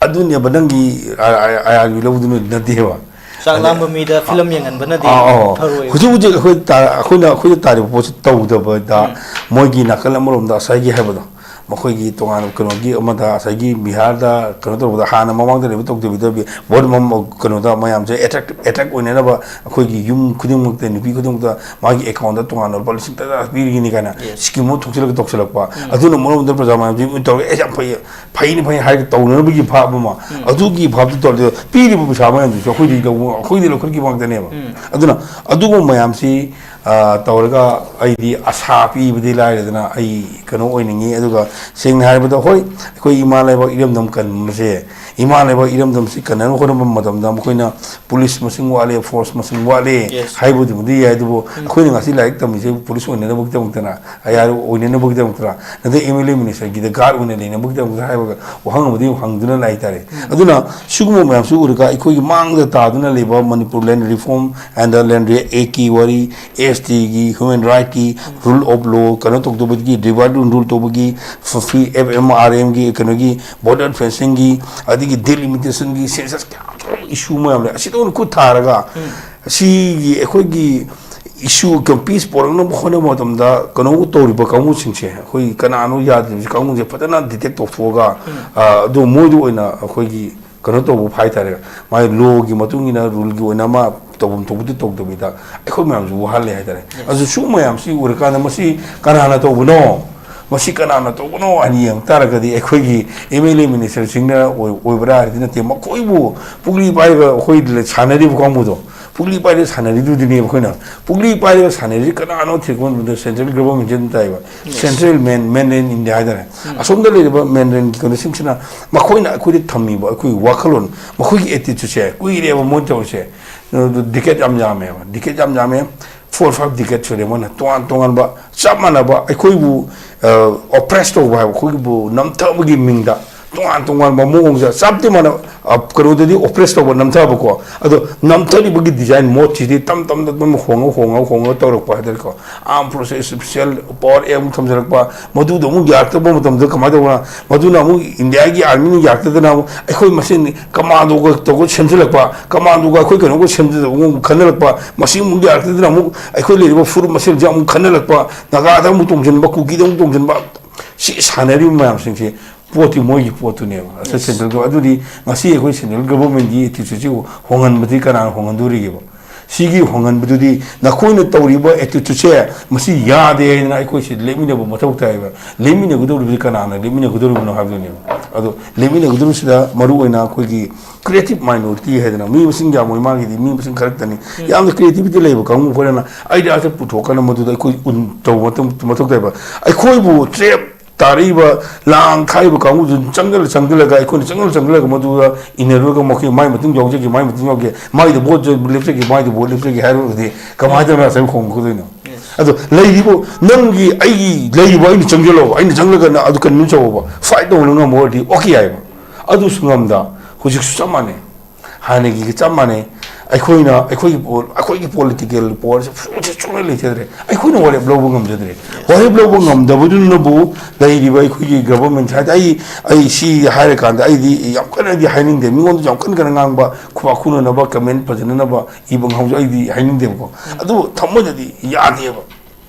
ꯑꯗꯨꯅꯦꯕ ꯅꯪꯒꯤ ꯑꯥꯏ ꯑꯥꯔ ꯕꯤ ꯂꯧꯕꯗꯨꯅ ꯅꯠꯇꯦꯕ꯫ ꯆꯥꯛ ꯂꯥꯝꯕ ꯃꯤꯗ ꯐꯤꯂꯝ ꯌꯦꯡꯍꯟꯕꯅꯗꯤ ꯑꯥ, ꯑꯥ꯫ ꯐꯔꯣꯏ꯫ ꯍꯧꯖꯤꯛ ꯍꯧꯖꯤꯛ ꯑꯩꯈꯣꯏ ꯇꯥ-, ꯑꯩꯈꯣꯏꯅ, ꯑꯩꯈꯣꯏꯗ ꯇꯥꯔꯤꯕ ꯄꯣꯠꯁꯤ ꯇꯧꯗꯕꯗ, ꯃꯣꯏꯒꯤ ꯅꯥꯀꯜ ꯑꯃꯔꯣꯝꯗ ꯉꯁꯥꯏꯒꯤ ꯍꯥꯏꯕꯗꯣ, ꯃꯈꯣꯏꯒꯤ ꯇꯣꯉꯥꯟꯅ ꯀꯩꯅꯣꯒꯤ ꯑꯃꯗ, ꯉꯁꯥꯏꯒꯤ ꯕꯤꯍꯥꯔꯗ ꯀꯩꯅꯣ ꯇꯧꯕꯗ, ꯍꯥꯟꯅ ꯃꯃꯥꯡꯗ ꯂꯩꯕ ꯇꯧꯗꯕꯤꯗ, ꯚꯣꯠ ꯃꯝ-, ꯀꯩꯅꯣꯗ ꯃꯌꯥꯝꯁꯦ ꯑꯦꯇ꯭ꯔꯦꯛ, ꯑꯦꯇ꯭ꯔꯦꯛ ꯑꯣꯏꯅꯅꯕ ꯑꯩꯈꯣꯏꯒꯤ ꯌꯨꯝ ꯈꯨꯗꯤꯡꯃꯛꯇ, ꯅꯨꯄꯤ ꯈꯨꯗꯤꯡꯃꯛꯇ ꯃꯥꯒꯤ ꯑꯦꯀꯥꯎꯟꯗ ꯇꯣꯉꯥꯟꯅ ꯂꯨꯄꯥ ꯂꯤꯁꯤꯡ ꯇꯔꯥ ꯄꯤꯔꯤꯅꯤ ꯀꯥꯏꯅ ꯁ꯭ꯀꯤꯝ ꯑꯃ ꯊꯣꯛꯆꯜꯂꯒ ꯇꯧꯁꯜꯂꯛꯄ꯫ ꯑꯗꯨꯅ ꯃꯔꯣꯝꯗ ꯄ꯭ꯔꯖꯥ ꯃꯌꯥꯝꯁꯤ ꯇꯧꯔꯒ, "ꯑꯦ, ꯌꯥꯝ ꯐꯩ, ꯐꯩꯅꯤ, ꯐꯩ" ꯍꯥꯏꯔꯒ ꯇꯧꯅꯅꯕꯒꯤ ꯚꯥꯕ ꯑꯃ, ꯑꯗꯨꯒꯤ ꯚꯥꯕꯇ ꯇꯧꯔꯗꯤ ꯄꯤꯔꯤꯕ ꯄꯩꯁꯥ ꯃꯌꯥꯝꯗꯨꯁꯨ ꯑꯩꯈꯣꯏꯗꯤ ꯂꯧꯕ, ꯑꯩꯈꯣꯏꯗꯤ ꯂꯧꯈꯠꯈꯤꯕ ꯉꯥꯛꯇꯅꯦꯕ꯫ ꯑꯗꯨꯅ ꯑꯗꯨꯒꯨꯝꯕ ꯃꯌꯥꯝꯁꯤ, ꯑ, ꯇꯧꯔꯒ ꯑꯩꯗꯤ ꯑꯁꯥ ꯄꯤꯕꯗꯤ ꯂꯥꯏꯔꯗꯅ ꯑꯩ ꯀꯩꯅꯣ ꯑꯣꯏꯅꯤꯡꯉꯤ꯫ ꯑꯗꯨꯒ ꯁꯦꯡꯅ ꯍꯥꯏꯔꯕꯗ, ꯍꯣꯏ, ꯑꯩꯈꯣꯏ ꯏꯃꯥ ꯂꯩꯕꯥꯛ ꯏꯔꯝꯗꯝ ꯀꯟꯕꯁꯦ, ꯏꯃꯥ ꯂꯩꯕꯥꯛ ꯏꯔꯝꯗꯝꯁꯤ ꯀꯟꯅꯕ ꯍꯣꯠꯅꯕ ꯃꯇꯝꯗ ꯃꯈꯣꯏꯅ ꯄꯨꯂꯤꯁ ꯃꯁꯤꯡ ꯋꯥꯠꯂꯦ, ꯐꯣꯔꯁ ꯃꯁꯤꯡ ꯋꯥꯠꯂꯦ ꯍꯥꯏꯕꯗꯨꯕꯨꯗꯤ ꯌꯥꯏ, ꯑꯗꯨꯕꯨ ꯑꯩꯈꯣꯏꯅ ꯉꯁꯤ ꯂꯥꯏꯔꯤꯛ ꯇꯝꯃꯤꯁꯦ ꯄꯨꯂꯤꯁ ꯑꯣꯏꯅꯅꯕꯒꯤꯗꯃꯛꯇꯅ, ꯑꯥꯏ ꯑꯥꯔ ꯑꯣꯏꯅꯅꯕꯒꯤꯗꯃꯛꯇ, ꯅꯠꯇ꯭ꯔꯒ ꯑꯦꯝ ꯑꯦꯜ ꯑꯦ ꯃꯤꯅꯤꯁꯇꯔꯒꯤꯗ ꯒꯥꯔꯗ ꯑꯣꯏꯅ ꯂꯩꯅꯕꯒꯤꯗꯃꯛꯇ ꯍꯥꯏꯕꯒ ꯋꯥꯍꯪ ꯑꯃꯗꯤ ꯍꯪꯗꯨꯅ ꯂꯩ ꯍꯥꯏꯇꯥꯔꯦ꯫ ꯑꯗꯨꯅ ꯁꯤꯒꯨꯝꯕ ꯃꯌꯥꯝꯁꯤ ꯎꯔꯒ ꯑꯩꯈꯣꯏꯒꯤ ꯃꯥꯡꯗ ꯇꯥꯗꯨꯅ ꯂꯩꯕ ꯃꯅꯤꯄꯨꯔ ꯂꯦꯟ ꯔꯤꯐꯣꯔꯝ ꯑꯦꯟ ꯗ ꯂꯦꯟ ꯑꯦꯛꯀꯤ ꯋꯥꯔꯤ, ꯑꯦꯁ ꯇꯤꯒꯤ, ꯍ꯭ꯌꯨꯃꯦꯟ ꯔꯥꯏꯠꯀꯤ, ꯔꯨꯜ ꯑꯣꯐ ꯂꯣ ꯀꯩꯅꯣ ꯇꯧꯗꯕꯒꯤ, ꯗꯤꯚꯥꯏꯗ ꯑꯦꯟ ꯔꯨꯜ ꯇꯧꯕꯒꯤ, ꯐꯤ-, ꯑꯦꯐ ꯑꯦꯝ ꯑꯥꯔ ꯑꯦꯝꯒꯤ, ꯀꯩꯅꯣꯒꯤ, ꯕꯣꯔꯗꯔ ꯐꯦꯟꯁꯤꯡꯒꯤ, ꯑꯗꯒꯤ ꯗꯤꯂꯤꯃꯤꯇꯦꯁꯟꯒꯤ, ꯁꯦꯟꯁꯁꯀꯤ ꯌꯥꯝ ꯏꯁꯨ ꯃꯌꯥꯝ ꯂꯩ꯫ ꯑꯁꯤꯗ ꯑꯣꯏꯅ ꯈꯨꯠ ꯊꯥꯔꯒ ꯁꯤꯒꯤ ꯑꯩꯈꯣꯏꯒꯤ ꯏꯁꯨ, ꯄꯤꯁ ꯄꯣꯔꯛꯅꯕ ꯍꯣꯠꯅꯕ ꯃꯇꯝꯗ ꯀꯩꯅꯣ ꯇꯧꯔꯤꯕ ꯀꯥꯡꯕꯨꯁꯤꯡꯁꯦ, ꯑꯩꯈꯣꯏ ꯀꯅꯥꯅꯣ ꯌꯥꯗ꯭ꯔꯤꯕꯁꯤ ꯀꯥꯡꯕꯨꯁꯦ ꯐꯖꯅ ꯗꯤꯇꯦꯛ ꯇꯧꯊꯣꯛꯑꯒ, ꯑ, ꯑꯗꯨ ꯃꯣꯏꯗ ꯑꯣꯏꯅ ꯑꯩꯈꯣꯏꯒꯤ ꯀꯩꯅꯣ ꯇꯧꯕ ꯍꯥꯏꯇꯥꯔꯦ, ꯃꯥꯒꯤ ꯂꯣꯒꯤ ꯃꯇꯨꯡ ꯏꯟꯅ, ꯔꯨꯜꯒꯤ ꯑꯣꯏꯅ ꯑꯃ ꯇꯧꯐꯝ ꯊꯣꯛꯄꯗꯨ ꯇꯧꯗꯕꯤꯗ ꯑꯩꯈꯣꯏ ꯃꯌꯥꯝꯁꯨ ꯋꯥꯍꯜꯂꯦ ꯍꯥꯏꯇꯥꯔꯦ꯫ ꯑꯗꯨ ꯁꯨꯝ ꯃꯌꯥꯝꯁꯤ ꯎꯔꯀꯥꯟꯗ ꯃꯁꯤ ꯀꯅꯥꯅ ꯇꯧꯕꯅꯣ? ꯃꯁꯤ ꯀꯅꯥꯅ ꯇꯧꯕꯅꯣ ꯍꯥꯏꯅ ꯌꯦꯡ ꯇꯥꯔꯒꯗꯤ ꯑꯩꯈꯣꯏꯒꯤ ꯑꯦꯝ ꯑꯦꯜ ꯑꯦ ꯃꯤꯅꯤꯁꯇꯔꯁꯤꯡꯅ ꯑꯣꯏ-, ꯑꯣꯏꯕ꯭ꯔꯥ ꯍꯥꯏꯔꯗꯤ ꯅꯠꯇꯦ, ꯃꯈꯣꯏꯕꯨ ꯄꯨꯛꯂꯤ ꯄꯥꯏꯔꯒ ꯑꯩꯈꯣꯏ ꯁꯥꯟꯅꯔꯤꯕ ꯀꯥꯡꯕꯨꯗꯣ, ꯄꯨꯛꯂꯤ ꯄꯥꯏꯔꯒ ꯁꯥꯟꯅꯔꯤꯗꯨꯗꯤꯅꯦꯕ ꯑꯩꯈꯣꯏꯅ꯫ ꯄꯨꯛꯂꯤ ꯄꯥꯏꯔꯒ ꯁꯥꯟꯅꯔꯤꯁꯤ ꯀꯅꯥꯅꯣ ꯊꯤꯔꯛꯄ ꯃꯇꯝꯗ central government ꯁꯤ ꯑꯗꯨꯝ ꯇꯥꯏꯕ꯫ Yes. Central main, mainland India ꯍꯥꯏꯇꯥꯔꯦ꯫ ꯎꯝ꯫ ꯑꯁꯣꯝꯗ ꯂꯩꯔꯤꯕ mainland ꯀꯩꯅꯣꯁꯤꯡꯁꯤꯅ ꯃꯈꯣꯏꯅ ꯑꯩꯈꯣꯏꯗ ꯊꯝꯃꯤꯕ ꯑꯩꯈꯣꯏꯒꯤ ꯋꯥꯈꯜꯂꯣꯟ, ꯃꯈꯣꯏꯒꯤ attitude ꯁꯦ ꯀꯨꯏꯔꯦꯕ ꯃꯣꯏꯅ ꯇꯧꯔꯤꯁꯦ꯫ ꯑꯗꯨ decade ꯌꯥꯝ ꯌꯥꯝꯃꯦꯕ꯫ Decade ꯌꯥꯝ ꯌꯥꯝꯃꯦ꯫ Four five decade ꯁꯨꯔꯦ ꯃꯣꯏꯅ ꯇꯣꯉꯥꯟ ꯇꯣꯉꯥꯟꯕ ꯆꯞ ꯃꯥꯟꯅꯕ ꯑꯩꯈꯣꯏꯕꯨ, ꯑ, oppress ꯇꯧꯕ ꯍꯥꯏꯕ, ꯑꯩꯈꯣꯏꯕꯨ ꯅꯝꯊꯕꯒꯤ ꯃꯤꯡꯗ ꯇꯣꯉꯥꯟ ꯇꯣꯉꯥꯟꯕ ꯃꯑꯣꯡꯁꯦ ꯆꯞꯇꯤ ꯃꯥꯟꯅ, ꯑ, ꯀꯩꯅꯣꯗꯗꯤ oppress ꯇꯧꯕ, ꯅꯝꯊꯕꯀꯣ꯫ ꯑꯗꯣ ꯅꯝꯊꯔꯤꯕꯒꯤ design mode ꯁꯤꯗꯤ ꯇꯞ ꯇꯞꯅ ꯑꯗꯨꯝ ꯍꯣꯡꯉ ꯍꯣꯡꯉ ꯍꯣꯡꯉ ꯇꯧꯔꯛꯄ ꯍꯥꯏꯇꯥꯔꯦꯀꯣ꯫ Armed forces special power ꯑꯃꯨꯛ ꯊꯝꯖꯤꯜꯂꯛꯄ, ꯃꯗꯨꯗ ꯑꯃꯨꯛ ꯌꯥꯔꯛꯇꯕ ꯃꯇꯝꯗ ꯀꯃꯥꯏꯅ ꯇꯧꯕꯅ, ꯃꯗꯨꯅ ꯑꯃꯨꯛ India ꯒꯤ army ꯅ ꯌꯥꯔꯛꯇꯗꯅ ꯑꯃꯨꯛ ꯑꯩꯈꯣꯏ ꯃꯁꯦꯟ commandoꯒ ꯇꯧꯔꯒ ꯁꯦꯝꯖꯤꯜꯂꯛꯄ, commandoꯒ ꯑꯩꯈꯣꯏ ꯀꯩꯅꯣꯒ ꯁꯦꯝꯖꯤꯜꯂꯛꯄ ꯑꯃꯨꯛ ꯈꯟꯅꯔꯛꯄ, ꯃꯁꯤ ꯑꯃꯨꯛ ꯌꯥꯔꯛꯇꯗꯅ ꯑꯃꯨꯛ ꯑꯩꯈꯣꯏ ꯂꯩꯔꯤꯕ ꯐꯨꯔꯨꯞ ꯃꯁꯦꯟꯁꯦ ꯑꯃꯨꯛ ꯈꯟꯅꯔꯛꯄ, ꯅꯥꯒꯥꯗ ꯑꯃꯨꯛ ꯇꯣꯡꯁꯤꯟꯕ, ꯀꯨꯀꯤꯗ ꯑꯃꯨꯛ ꯇꯣꯡꯁꯤꯟꯕ, ꯁꯤ ꯁꯥꯟꯅꯔꯤꯕ ꯃꯌꯥꯝꯁꯤꯡꯁꯦ ꯄꯣꯠꯇꯤ ꯃꯣꯏꯒꯤ ꯄꯣꯠꯇꯨꯅꯦꯕ꯫ ꯑꯁ, yes, central government, ꯑꯗꯨꯗꯤ ꯉꯁꯤ ꯑꯩꯈꯣꯏ central government ꯀꯤ attitude ꯁꯤ ꯍꯣꯡꯍꯟꯕꯗꯤ ꯀꯅꯥꯅ ꯍꯣꯡꯍꯟꯗꯣꯔꯤꯒꯦꯕ? ꯁꯤꯒꯤ ꯍꯣꯡꯍꯟꯕꯗꯨꯗꯤ ꯅꯈꯣꯏꯅ ꯇꯧꯔꯤꯕ attitude ꯁꯦ ꯃꯁꯤ ꯌꯥꯗꯦ ꯍꯥꯏꯗꯅ ꯑꯩꯈꯣꯏꯁꯤ ꯂꯦꯞꯃꯤꯟꯅꯕ ꯃꯊꯧ ꯇꯥꯏꯕ꯫ ꯂꯦꯞꯃꯤꯟꯅꯒꯗꯧꯔꯤꯕꯗꯤ ꯀꯅꯥꯅ ꯂꯦꯞꯃꯤꯟꯅꯒꯗꯧꯔꯤꯕꯅꯣ ꯍꯥꯏꯕꯗꯨꯅꯦꯕ꯫ ꯑꯗꯣ ꯂꯦꯞꯃꯤꯟꯅꯒꯗꯧꯔꯤꯁꯤꯗ ꯃꯔꯨ ꯑꯣꯏꯅ ꯑꯩꯈꯣꯏꯒꯤ creative minority ꯍꯥꯏꯗꯅ ꯃꯤ ꯃꯁꯤꯡ ꯌꯥꯝꯃꯣꯏ ꯃꯥꯒꯤꯗꯤ, ꯃꯤ ꯃꯁꯤꯡ ꯈꯔꯛꯇꯅꯤ꯫ ꯎꯝ꯫ ꯌꯥꯝꯅ creativity ꯂꯩꯕ ꯀꯥꯡꯕꯨ ꯑꯩꯈꯣꯏꯅ idea ꯁꯦ ꯄꯨꯊꯣꯛꯀꯅ ꯃꯗꯨꯗ ꯑꯩꯈꯣꯏ ꯎꯟ ꯇꯧꯕ ꯃꯊꯧ, ꯃꯊꯧ ꯇꯥꯏꯕ꯫ ꯑꯩꯈꯣꯏꯕꯨ trap ꯇꯥꯔꯛꯏꯕ ꯂꯥꯡ ꯊꯥꯛꯏꯕ ꯀꯥꯡꯕꯨꯗꯨ ꯆꯪꯁꯤꯜꯂ ꯆꯪꯁꯤꯜꯂꯒ, ꯑꯩꯈꯣꯏꯅ ꯆꯪꯁꯤꯜꯂ ꯆꯪꯁꯤꯜꯂꯒ ꯃꯗꯨꯗ ꯏꯟꯅꯔꯨꯔꯒ ꯃꯈꯣꯏ ꯃꯥꯏ ꯃꯇꯨꯡ ꯌꯥꯎꯖꯒꯦ, ꯃꯥꯏ ꯃꯇꯨꯡ ꯌꯥꯎꯒꯦ, ꯃꯥꯏꯗ ꯚꯣꯠ ꯂꯦꯞꯆꯒꯦ, ꯃꯥꯏꯗ ꯚꯣꯠ ꯂꯦꯞꯆꯒꯦ ꯍꯥꯏꯔꯨꯔꯒꯗꯤ ꯀꯃꯥꯏꯅ ꯇꯧꯔꯒ ꯉꯁꯥꯏ ꯍꯣꯡꯒꯗꯣꯏꯅꯣ? Yes. ꯑꯗꯣ ꯂꯩꯔꯤꯕ ꯅꯪꯒꯤ, ꯑꯩꯒꯤ ꯂꯩꯔꯤꯕ ꯑꯩꯅ ꯆꯪꯁꯤꯜꯂꯣꯕ, ꯑꯩꯅ ꯆꯪꯂꯒ ꯅꯪ ꯑꯗꯨ convince ꯇꯧꯕ, fight ꯇꯧꯕ ꯉꯝꯕ ꯑꯣꯏꯔꯗꯤ okay ꯍꯥꯏꯕ꯫ ꯑꯗꯨꯁꯨ ꯉꯝꯗ, ꯍꯧꯖꯤꯛꯁꯨ ꯆꯞ ꯃꯥꯟꯅꯩ꯫ ꯍꯥꯟꯅꯒꯤꯒ ꯆꯞ ꯃꯥꯟꯅꯩ꯫ ꯑꯩꯈꯣꯏꯅ, ꯑꯩꯈꯣꯏꯒꯤ ꯄꯣ-, ꯑꯩꯈꯣꯏꯒꯤ political power ꯁꯦ ꯁꯨꯡꯂꯩ, ꯁꯨꯡꯂꯩ ꯂꯩꯖꯗ꯭ꯔꯦ꯫ ꯑꯩꯈꯣꯏꯅ ꯋꯥꯔꯦꯞ ꯂꯧꯕ ꯉꯝꯖꯗ꯭ꯔꯦ꯫ ꯋꯥꯔꯦꯞ ꯂꯧꯕ ꯉꯝꯗꯕꯗꯨꯅꯕꯨ ꯂꯩꯔꯤꯕ ꯑꯩꯈꯣꯏꯒꯤ government ꯁꯦ, ꯍꯥꯏꯗꯤ ꯑꯩ, ꯑꯩ ꯁꯤ ꯍꯥꯏꯔꯀꯥꯟꯗ ꯑꯩꯗꯤ ꯌꯥꯝ ꯀꯟꯅꯗꯤ ꯍꯥꯏꯅꯤꯡꯗꯦ꯫ ꯃꯤꯉꯣꯟꯗ ꯌꯥꯝ ꯀꯟꯅ, ꯀꯟꯅ ꯉꯥꯡꯕ, ꯈꯨꯕꯥꯛ ꯈꯨꯅꯅꯕ, comment ꯐꯖꯅꯅꯕ ꯏꯕ ꯉꯥꯡꯕꯁꯨ ꯑꯩꯗꯤ ꯍꯥꯏꯅꯤꯡꯗꯦꯕꯀꯣ꯫ ꯑꯗꯨꯕꯨ ꯊꯃꯣꯏꯗꯗꯤ ꯌꯥꯗꯦꯕ꯫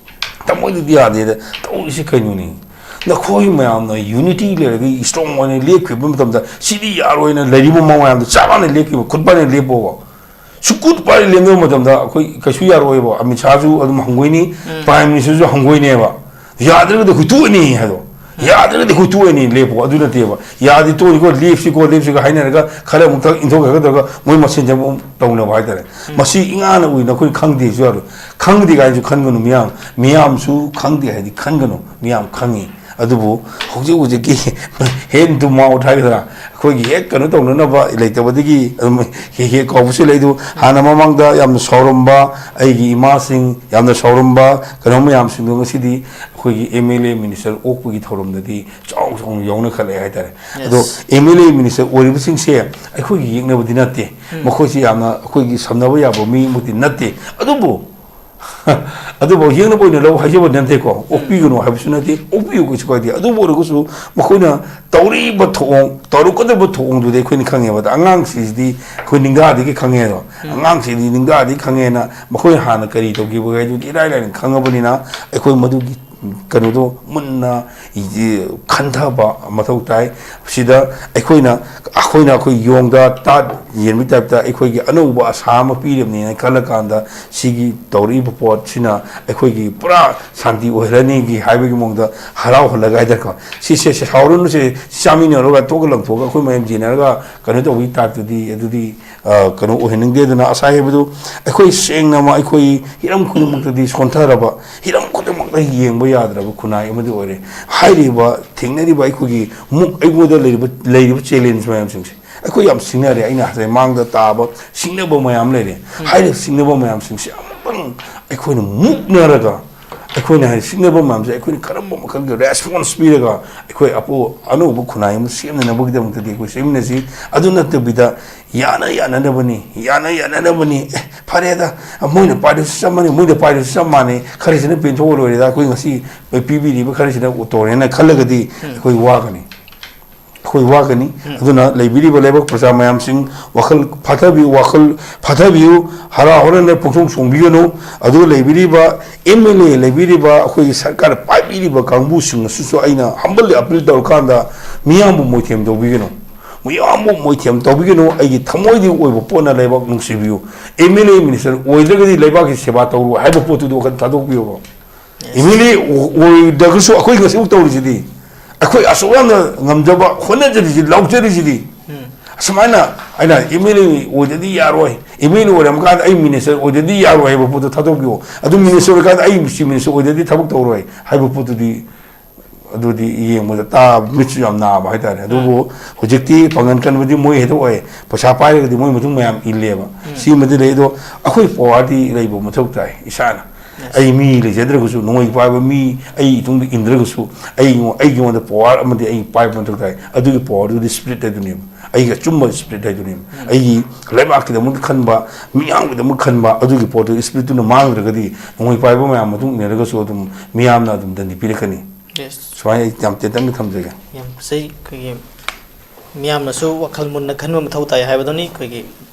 ꯊꯃꯣꯏꯗꯗꯤ ꯌꯥꯗꯦꯗ꯫ ꯇꯧꯔꯤꯁꯤ ꯀꯩꯅꯣꯅꯦ? ꯅꯈꯣꯏ ꯃꯌꯥꯝꯅ unity ꯂꯩꯔꯒ strong ꯑꯣꯏꯅ ꯂꯦꯞꯈꯤꯕ ꯃꯇꯝꯗ, ꯁꯤꯗꯤ ꯌꯥꯔꯣꯏꯅ ꯂꯩꯔꯤꯕ ꯃꯑꯣꯡ ꯃꯌꯥꯝꯗꯣ ꯆꯞ ꯃꯥꯟꯅ ꯂꯦꯞꯈꯤꯕ, ꯈꯨꯠ ꯄꯥꯏꯅ ꯂꯦꯞꯄꯣꯕ꯫ ꯁꯨꯛꯈꯨꯠ ꯄꯥꯏꯅ ꯂꯦꯞꯅꯕ ꯃꯇꯝꯗ ꯑꯩꯈꯣꯏ ꯀꯩꯁꯨ ꯌꯥꯔꯣꯏꯕ꯫ ꯑꯃꯤꯠ ꯁꯥꯍꯁꯨ ꯑꯗꯨꯝ ꯍꯪꯒꯣꯏꯅꯤ, ꯎꯝ꯫ Prime Minister ꯁꯨ ꯍꯪꯒꯣꯏꯅꯦꯕ꯫ ꯌꯥꯗ꯭ꯔꯒꯗꯤ ꯍꯨꯏꯇꯣꯛꯑꯅꯤ ꯍꯥꯏꯗꯣ꯫ ꯌꯥꯗ꯭ꯔꯒꯗꯤ ꯑꯩꯈꯣꯏ ꯇꯣꯛꯑꯅꯤ, ꯂꯦꯞꯄꯣ, ꯑꯗꯨ ꯅꯠꯇꯦꯕ꯫ ꯌꯥꯗꯤ ꯇꯣꯛꯑꯅꯤꯀꯣ, ꯂꯦꯞꯁꯤꯀꯣ, ꯂꯦꯞꯁꯤꯀꯣ ꯍꯥꯏꯅꯔꯒ ꯈꯔ ꯑꯃꯨꯛ ꯊꯛ ꯏꯟꯊꯣꯛꯈ꯭ꯔꯒ ꯇꯧꯔꯒ ꯃꯣꯏ ꯃꯁꯦꯟꯁꯦ ꯑꯃꯨꯛ ꯇꯧꯅꯕ ꯍꯥꯏꯇꯥꯔꯦ꯫ ꯃꯁꯤ ꯏꯉꯥꯅ ꯎꯏ, ꯅꯈꯣꯏꯅ ꯈꯪꯗꯦꯁꯨ ꯌꯥꯔꯣꯏ꯫ ꯈꯪꯗꯦ ꯀꯥꯏꯅꯁꯨ ꯈꯟꯒꯅꯨ ꯃꯤꯌꯥꯝ꯫ ꯃꯤꯌꯥꯝꯁꯨ ꯈꯪꯗꯦ ꯍꯥꯏꯗꯤ ꯈꯟꯒꯅꯨ, ꯃꯤꯌꯥꯝ ꯈꯪꯉꯤ꯫ ꯑꯗꯨꯕꯨ ꯍꯧꯖꯤꯛ ꯍꯧꯖꯤꯛꯀꯤ hand to mouth ꯍꯥꯏꯒꯗ꯭ꯔꯥ, ꯑꯩꯈꯣꯏꯒꯤ ꯍꯦꯛ ꯀꯩꯅꯣ ꯇꯧꯅꯅꯕ ꯂꯩꯇꯕꯗꯒꯤ ꯑꯗꯨꯝ ꯍꯦꯛ ꯍꯦꯛ ꯀꯥꯎꯕꯁꯨ ꯂꯩ꯫ ꯑꯗꯨ ꯍꯥꯟꯅ ꯃꯃꯥꯡꯗ ꯌꯥꯝꯅ ꯁꯥꯎꯔꯝꯕ ꯑꯩꯒꯤ ꯏꯃꯥꯁꯤꯡ, ꯌꯥꯝꯅ ꯁꯥꯎꯔꯝꯕ ꯀꯩꯅꯣ ꯃꯌꯥꯝꯁꯤꯡꯗꯣ ꯉꯁꯤꯗꯤ ꯑꯩꯈꯣꯏꯒꯤ M L A minister ꯑꯣꯛꯄꯒꯤ ꯊꯧꯔꯝꯗꯗꯤ ꯆꯥꯎ ꯆꯥꯎꯅ ꯌꯥꯎꯅꯈꯠꯂꯛꯑꯦ ꯍꯥꯏꯇꯥꯔꯦ꯫ ꯑꯗꯣ Yes. M L A minister ꯑꯣꯏꯔꯤꯕꯁꯤꯡꯁꯦ ꯑꯩꯈꯣꯏꯒꯤ ꯌꯦꯛꯅꯕꯗꯤ ꯅꯠꯇꯦ꯫ ꯎꯝ꯫ ꯃꯈꯣꯏꯁꯤ ꯌꯥꯝꯅ ꯑꯩꯈꯣꯏꯒꯤ ꯁꯝꯅꯕ ꯌꯥꯕ ꯃꯤꯃꯛꯇꯤ ꯅꯠꯇꯦ꯫ ꯑꯗꯨꯕꯨ ꯑꯗꯨꯕꯨ ꯌꯦꯛꯅꯕ ꯑꯣꯏꯅ ꯂꯧ ꯍꯥꯏꯖꯕ ꯅꯠꯇꯦꯀꯣ, ꯑꯣꯛꯄꯤꯒꯅꯨ ꯍꯥꯏꯕꯁꯨ ꯅꯠꯇꯦ, ꯑꯣꯛꯄꯤꯌꯨ ꯀꯩꯁꯨ ꯀꯥꯏꯗꯦ꯫ ꯑꯗꯨꯕꯨ ꯑꯣꯏꯔꯒꯁꯨ ꯃꯈꯣꯏꯅ ꯇꯧꯔꯤꯕ ꯊꯧꯑꯣꯡ, ꯇꯧꯔꯛꯀꯗꯕ ꯊꯧꯑꯣꯡꯗꯨꯗꯤ ꯑꯩꯈꯣꯏꯅ ꯈꯪꯉꯦꯕ꯫ ꯑꯗ ꯑꯉꯥꯡꯁꯤꯡꯁꯤꯗꯤ ꯑꯩꯈꯣꯏ ꯅꯤꯡꯊꯥꯗꯒꯤ ꯈꯪꯉꯦ ꯑꯗꯣ, ꯑꯉꯥꯡꯁꯤꯡꯗꯤ ꯅꯤꯡꯊꯥꯗꯒꯤ ꯈꯪꯉꯦꯅ ꯃꯈꯣꯏ ꯍꯥꯟꯅ ꯀꯔꯤ ꯇꯧꯈꯤꯕ ꯍꯥꯏꯗꯨꯗꯤ ꯏꯔꯥꯏ ꯂꯥꯏꯅ ꯈꯪꯉꯕꯅꯤꯅ ꯑꯩꯈꯣꯏ ꯃꯗꯨꯒꯤ ꯀꯩꯅꯣꯗꯣ ꯃꯨꯟꯅ ꯈꯟꯊꯕ ꯃꯊꯧ ꯇꯥꯏ꯫ ꯁꯤꯗ ꯑꯩꯈꯣꯏꯅ, ꯑꯩꯈꯣꯏꯅ ꯑꯩꯈꯣꯏ ꯌꯣꯡꯗ ꯇꯥꯠ ꯌꯦꯟꯕꯒꯤ ꯇꯥꯏꯞꯇ ꯑꯩꯈꯣꯏꯒꯤ ꯑꯅꯧꯕ ꯑꯁꯥ ꯑꯃ ꯄꯤꯔꯤꯕꯅꯦꯅ ꯈꯜꯂꯀꯥꯟꯗ ꯁꯤꯒꯤ ꯇꯧꯔꯛꯏꯕ ꯄꯣꯠꯁꯤꯅ ꯑꯩꯈꯣꯏꯒꯤ ꯄꯨꯔꯥ ꯁꯥꯟꯇꯤ ꯑꯣꯏꯍꯜꯂꯅꯤꯒꯤ ꯍꯥꯏꯕꯒꯤ ꯃꯑꯣꯡꯗ ꯍꯔꯥꯎꯍꯜꯂꯒ ꯍꯥꯏꯇꯥꯔꯦꯀꯣ꯫ ꯁꯤꯁꯦ, ꯁꯦ ꯁꯥꯎꯔꯨꯅꯨꯁꯦ, ꯁꯤ ꯆꯥꯃꯤꯟꯅꯔꯒ ꯇꯣꯛꯑꯒ ꯂꯪꯊꯣꯛꯑꯒ ꯑꯩꯈꯣꯏ ꯃꯌꯥꯝ ꯌꯦꯟꯅꯔꯒ ꯀꯩꯅꯣ ꯇꯧꯕꯒꯤ ꯇꯥꯏꯞꯇꯨꯗꯤ, ꯑꯗꯨꯗꯤ ꯑ, ꯀꯩꯅꯣ ꯑꯣꯏꯍꯟꯅꯤꯡꯗꯦ꯫ ꯑꯗꯨꯅ ꯑꯁꯥꯏ ꯍꯥꯏꯕꯗꯨ ꯑꯩꯈꯣꯏ ꯁꯦꯡꯅꯃꯛ ꯑꯩꯈꯣꯏ ꯍꯤꯔꯝ ꯈꯨꯗꯤꯡꯃꯛꯇꯗꯤ ꯁꯣꯟꯊꯔꯕ, ꯍꯤꯔꯝ ꯈꯨꯗꯤꯡꯃꯛꯇ ꯌꯦꯡꯕ ꯌꯥꯗ꯭ꯔꯕ ꯈꯨꯟꯅꯥꯏ ꯑꯃꯗꯤ ꯑꯣꯏꯔꯦ꯫ ꯍꯥꯏꯔꯤꯕ ꯊꯦꯡꯅꯔꯤꯕ ꯑꯩꯈꯣꯏꯒꯤ ꯃꯨꯛ ꯑꯩꯉꯣꯟꯗ ꯂꯩꯔꯤꯕ, ꯂꯩꯔꯤꯕ challenge ꯃꯌꯥꯝꯁꯤꯡꯁꯦ ꯑꯩꯈꯣꯏ ꯌꯥꯝ ꯁꯤꯡꯅꯔꯦ꯫ ꯑꯩꯅ ꯍꯥꯏꯖꯩ ꯃꯥꯡꯗ ꯇꯥꯕ ꯁꯤꯡꯅꯕ ꯃꯌꯥꯝ ꯂꯩꯔꯦ꯫ ꯍꯥꯏꯔꯤꯕ ꯁꯤꯡꯅꯕ ꯃꯌꯥꯝꯁꯤꯡꯁꯦ ꯑꯃꯨꯛꯇꯪ ꯑꯩꯈꯣꯏꯅ ꯃꯨꯛꯅꯔꯒ ꯑꯩꯈꯣꯏꯅ ꯍꯥꯏ ꯁꯤꯡꯅꯕ ꯃꯌꯥꯝꯁꯦ ꯑꯩꯈꯣꯏꯅ ꯀꯔꯝꯕ ꯃꯈꯜꯒꯤ response ꯄꯤꯔꯒ ꯑꯩꯈꯣꯏ ꯑꯄꯣ-, ꯑꯅꯧꯕ ꯈꯨꯟꯅꯥꯏ ꯑꯃ ꯁꯦꯝꯅꯅꯕꯒꯤꯗꯃꯛꯇꯗꯤ ꯑꯩꯈꯣꯏ ꯁꯦꯝꯃꯤꯟꯅꯁꯤ꯫ ꯑꯗꯨ ꯅꯠꯇꯕꯤꯗ ꯌꯥꯅ ꯌꯥꯅꯅꯕꯅꯤ, ꯌꯥꯅ ꯌꯥꯅꯅꯕꯅꯤ, ꯑꯦ, ꯐꯔꯦꯗ, ꯃꯣꯏꯅ ꯄꯥꯏꯔꯁꯨ ꯆꯞ ꯃꯥꯟꯅꯩ, ꯃꯣꯏꯅ ꯄꯥꯏꯔꯁꯨ ꯆꯞ ꯃꯥꯟꯅꯩ, ꯈꯔꯁꯤꯅ ꯄꯦꯟꯊꯣꯛꯑ ꯂꯣꯏꯔꯦꯗ, ꯑꯩꯈꯣꯏ ꯉꯁꯤ ꯄꯤꯕꯤꯔꯤꯕ ꯈꯔꯁꯤꯅ ꯇꯧꯔꯦꯅ ꯈꯜꯂꯒꯗꯤ ꯑꯩꯈꯣꯏ ꯋꯥꯒꯅꯤ꯫ ꯑꯩꯈꯣꯏ ꯋꯥꯒꯅꯤ꯫ ꯑꯗꯨꯅ ꯂꯩꯕꯤꯔꯤꯕ ꯂꯩꯕꯥꯛ ꯄ꯭ꯔꯖꯥ ꯃꯌꯥꯝꯁꯤꯡ ꯋꯥꯈꯜ ꯐꯥꯊꯕꯤꯌꯨ, ꯋꯥꯈꯜ ꯐꯥꯊꯕꯤꯌꯨ, ꯍꯔꯥ ꯍꯔꯟꯗ ꯄꯨꯡꯁꯣꯡ ꯁꯣꯡꯕꯤꯒꯅꯨ꯫ ꯑꯗꯨꯒ ꯂꯩꯕꯤꯔꯤꯕ M L A, ꯂꯩꯕꯤꯔꯤꯕ ꯑꯩꯈꯣꯏꯒꯤ ꯁꯔꯀꯥꯔ ꯄꯥꯏꯕꯤꯔꯤꯕ ꯀꯥꯡꯕꯨꯁꯤꯡ ꯑꯁꯤꯁꯨ ꯑꯩꯅ humbly appeal ꯇꯧꯔꯀꯥꯟꯗ ꯃꯤꯌꯥꯝꯕꯨ ꯃꯣꯏꯊꯦꯝ ꯇꯧꯕꯤꯒꯅꯨ, ꯃꯤꯌꯥꯝꯕꯨ ꯃꯣꯏꯊꯦꯝ ꯇꯧꯕꯤꯒꯅꯨ꯫ ꯑꯩꯒꯤ ꯊꯃꯣꯏꯗꯒꯤ ꯑꯣꯏꯕ ꯄꯣꯠꯅ ꯂꯩꯕꯥꯛ ꯅꯨꯡꯁꯤꯕꯤꯌꯨ꯫ M L A minister ꯑꯣꯏꯗ꯭ꯔꯒꯗꯤ ꯂꯩꯕꯥꯛꯀꯤ ꯁꯦꯕꯥ ꯇꯧꯔꯣꯏ ꯍꯥꯏꯕ ꯄꯣꯠꯇꯨꯗꯤ ꯋꯥꯈꯜ ꯊꯥꯗꯣꯛꯄꯤꯌꯣꯕ꯫ M L A ꯑꯣꯏꯗ꯭ꯔꯒꯁꯨ ꯑꯩꯈꯣꯏ ꯉꯁꯤꯐꯥꯎ ꯇꯧꯔꯤꯁꯤꯗꯤ ꯑꯩꯈꯣꯏ ꯑꯁꯨꯛ ꯌꯥꯝꯅ ꯉꯝꯖꯕ ꯍꯣꯠꯅꯖꯔꯤꯁꯤ, ꯂꯥꯎꯖꯔꯤꯁꯤꯗꯤ꯫ ꯎꯝ꯫ ꯑꯁꯨꯃꯥꯏꯅ ꯑꯩꯅ ꯑꯦꯝ ꯑꯦꯜ ꯑꯦ ꯑꯣꯏꯗꯗꯤ ꯌꯥꯔꯣꯏ, ꯑꯦꯝ ꯑꯦꯜ ꯑꯦ ꯑꯣꯏꯔꯝꯃꯀꯥꯟꯗ ꯑꯩ ꯃꯤꯅꯤꯁꯇꯔ ꯑꯣꯏꯗꯗꯤ ꯌꯥꯔꯣꯏ ꯍꯥꯏꯕ ꯄꯣꯠꯇꯣ ꯊꯥꯗꯣꯛꯄꯤꯌꯣ꯫ ꯑꯗꯨ ꯃꯤꯅꯤꯁꯇꯔ ꯑꯣꯏꯔꯀꯥꯟꯗ ꯑꯩ ꯆꯤꯐ ꯃꯤꯅꯤꯁꯇꯔ ꯑꯣꯏꯗꯗꯤ ꯊꯕꯛ ꯇꯧꯔꯣꯏ ꯍꯥꯏꯕ ꯄꯣꯠꯇꯨꯗꯤ, ꯑꯗꯨꯗꯤ ꯌꯦꯡꯕꯗ ꯇꯥꯕ ꯃꯤꯠꯁꯨ ꯌꯥꯝ ꯅꯥꯕ ꯍꯥꯏꯇꯥꯔꯦ꯫ ꯑꯗꯨꯕꯨ ꯍꯧꯖꯤꯛꯇꯤ ꯄꯥꯡꯒꯜ ꯀꯟꯕꯗꯤ ꯃꯣꯏ ꯍꯦꯛꯇ ꯑꯣꯏ, ꯄꯩꯁꯥ ꯄꯥꯏꯔꯒꯗꯤ ꯃꯣꯏ ꯃꯇꯨꯡ ꯃꯌꯥꯝ ꯏꯜꯂꯦꯕ꯫ ꯎꯝ꯫ ꯁꯤꯃꯗꯤ ꯂꯩ, ꯑꯗꯣ ꯑꯩꯈꯣꯏ ꯄꯋꯥꯔꯗꯤ ꯂꯩꯕ ꯃꯊꯧ ꯇꯥꯏ ꯏꯁꯥꯅ꯫ Yes꯫ ꯑꯩ ꯃꯤ ꯂꯩꯖꯗ꯭ꯔꯒꯁꯨ, ꯅꯣꯡꯃꯩ ꯄꯥꯏꯕ ꯃꯤ ꯑꯩ ꯏꯇꯨꯡꯗ ꯏꯟꯗ꯭ꯔꯒꯁꯨ, ꯑꯩꯉꯣ-, ꯑꯩꯉꯣꯟꯗ ꯄꯋꯥꯔ ꯑꯃꯗꯤ ꯑꯩ ꯄꯥꯏꯕ ꯃꯊꯧ ꯇꯥꯏ꯫ ꯑꯗꯨꯒꯤ ꯄꯋꯥꯔꯗꯨꯗꯤ ꯁ꯭ꯄꯤꯔꯤꯠ ꯍꯥꯏꯗꯨꯅꯦꯕ, ꯑꯩꯒꯤ ꯑꯆꯨꯝꯕ ꯁ꯭ꯄꯤꯔꯤꯠ ꯍꯥꯏꯗꯨꯅꯦꯕ꯫ ꯎꯝ꯫ ꯑꯩꯒꯤ ꯂꯩꯕꯥꯛꯀꯤꯗꯃꯛꯇ ꯈꯟꯕ, ꯃꯤꯌꯥꯝꯒꯤꯗꯃꯛ ꯈꯟꯕ, ꯑꯗꯨꯒꯤ ꯄꯣꯠꯇꯨ ꯁ꯭ꯄꯤꯔꯤꯠꯇꯨꯅ ꯃꯥꯡꯗ꯭ꯔꯒꯗꯤ, ꯅꯣꯡꯃꯩ ꯄꯥꯏꯕ ꯃꯌꯥꯝ ꯃꯇꯨꯡ ꯏꯟꯅꯔꯒꯁꯨ ꯑꯗꯨꯝ ꯃꯤꯌꯥꯝꯅ ꯑꯗꯨꯝ ꯗꯟꯗꯤ ꯄꯤꯔꯛꯀꯅꯤ꯫ Yes꯫ ꯁꯨꯃꯥꯏꯅ ꯑꯩ ꯌꯥꯝ ꯇꯦꯟꯇꯛꯅ ꯊꯝꯖꯒꯦ꯫ ꯌꯥꯝ ꯐꯖꯩ꯫ ꯑꯩꯈꯣꯏꯒꯤ ꯃꯤꯌꯥꯝꯅꯁꯨ ꯋꯥꯈꯜ ꯃꯨꯟꯅ ꯈꯟꯕ ꯃꯊꯧ ꯇꯥꯏ ꯍꯥꯏꯕꯗꯨꯅꯤ꯫ ꯑꯩꯈꯣꯏꯒꯤ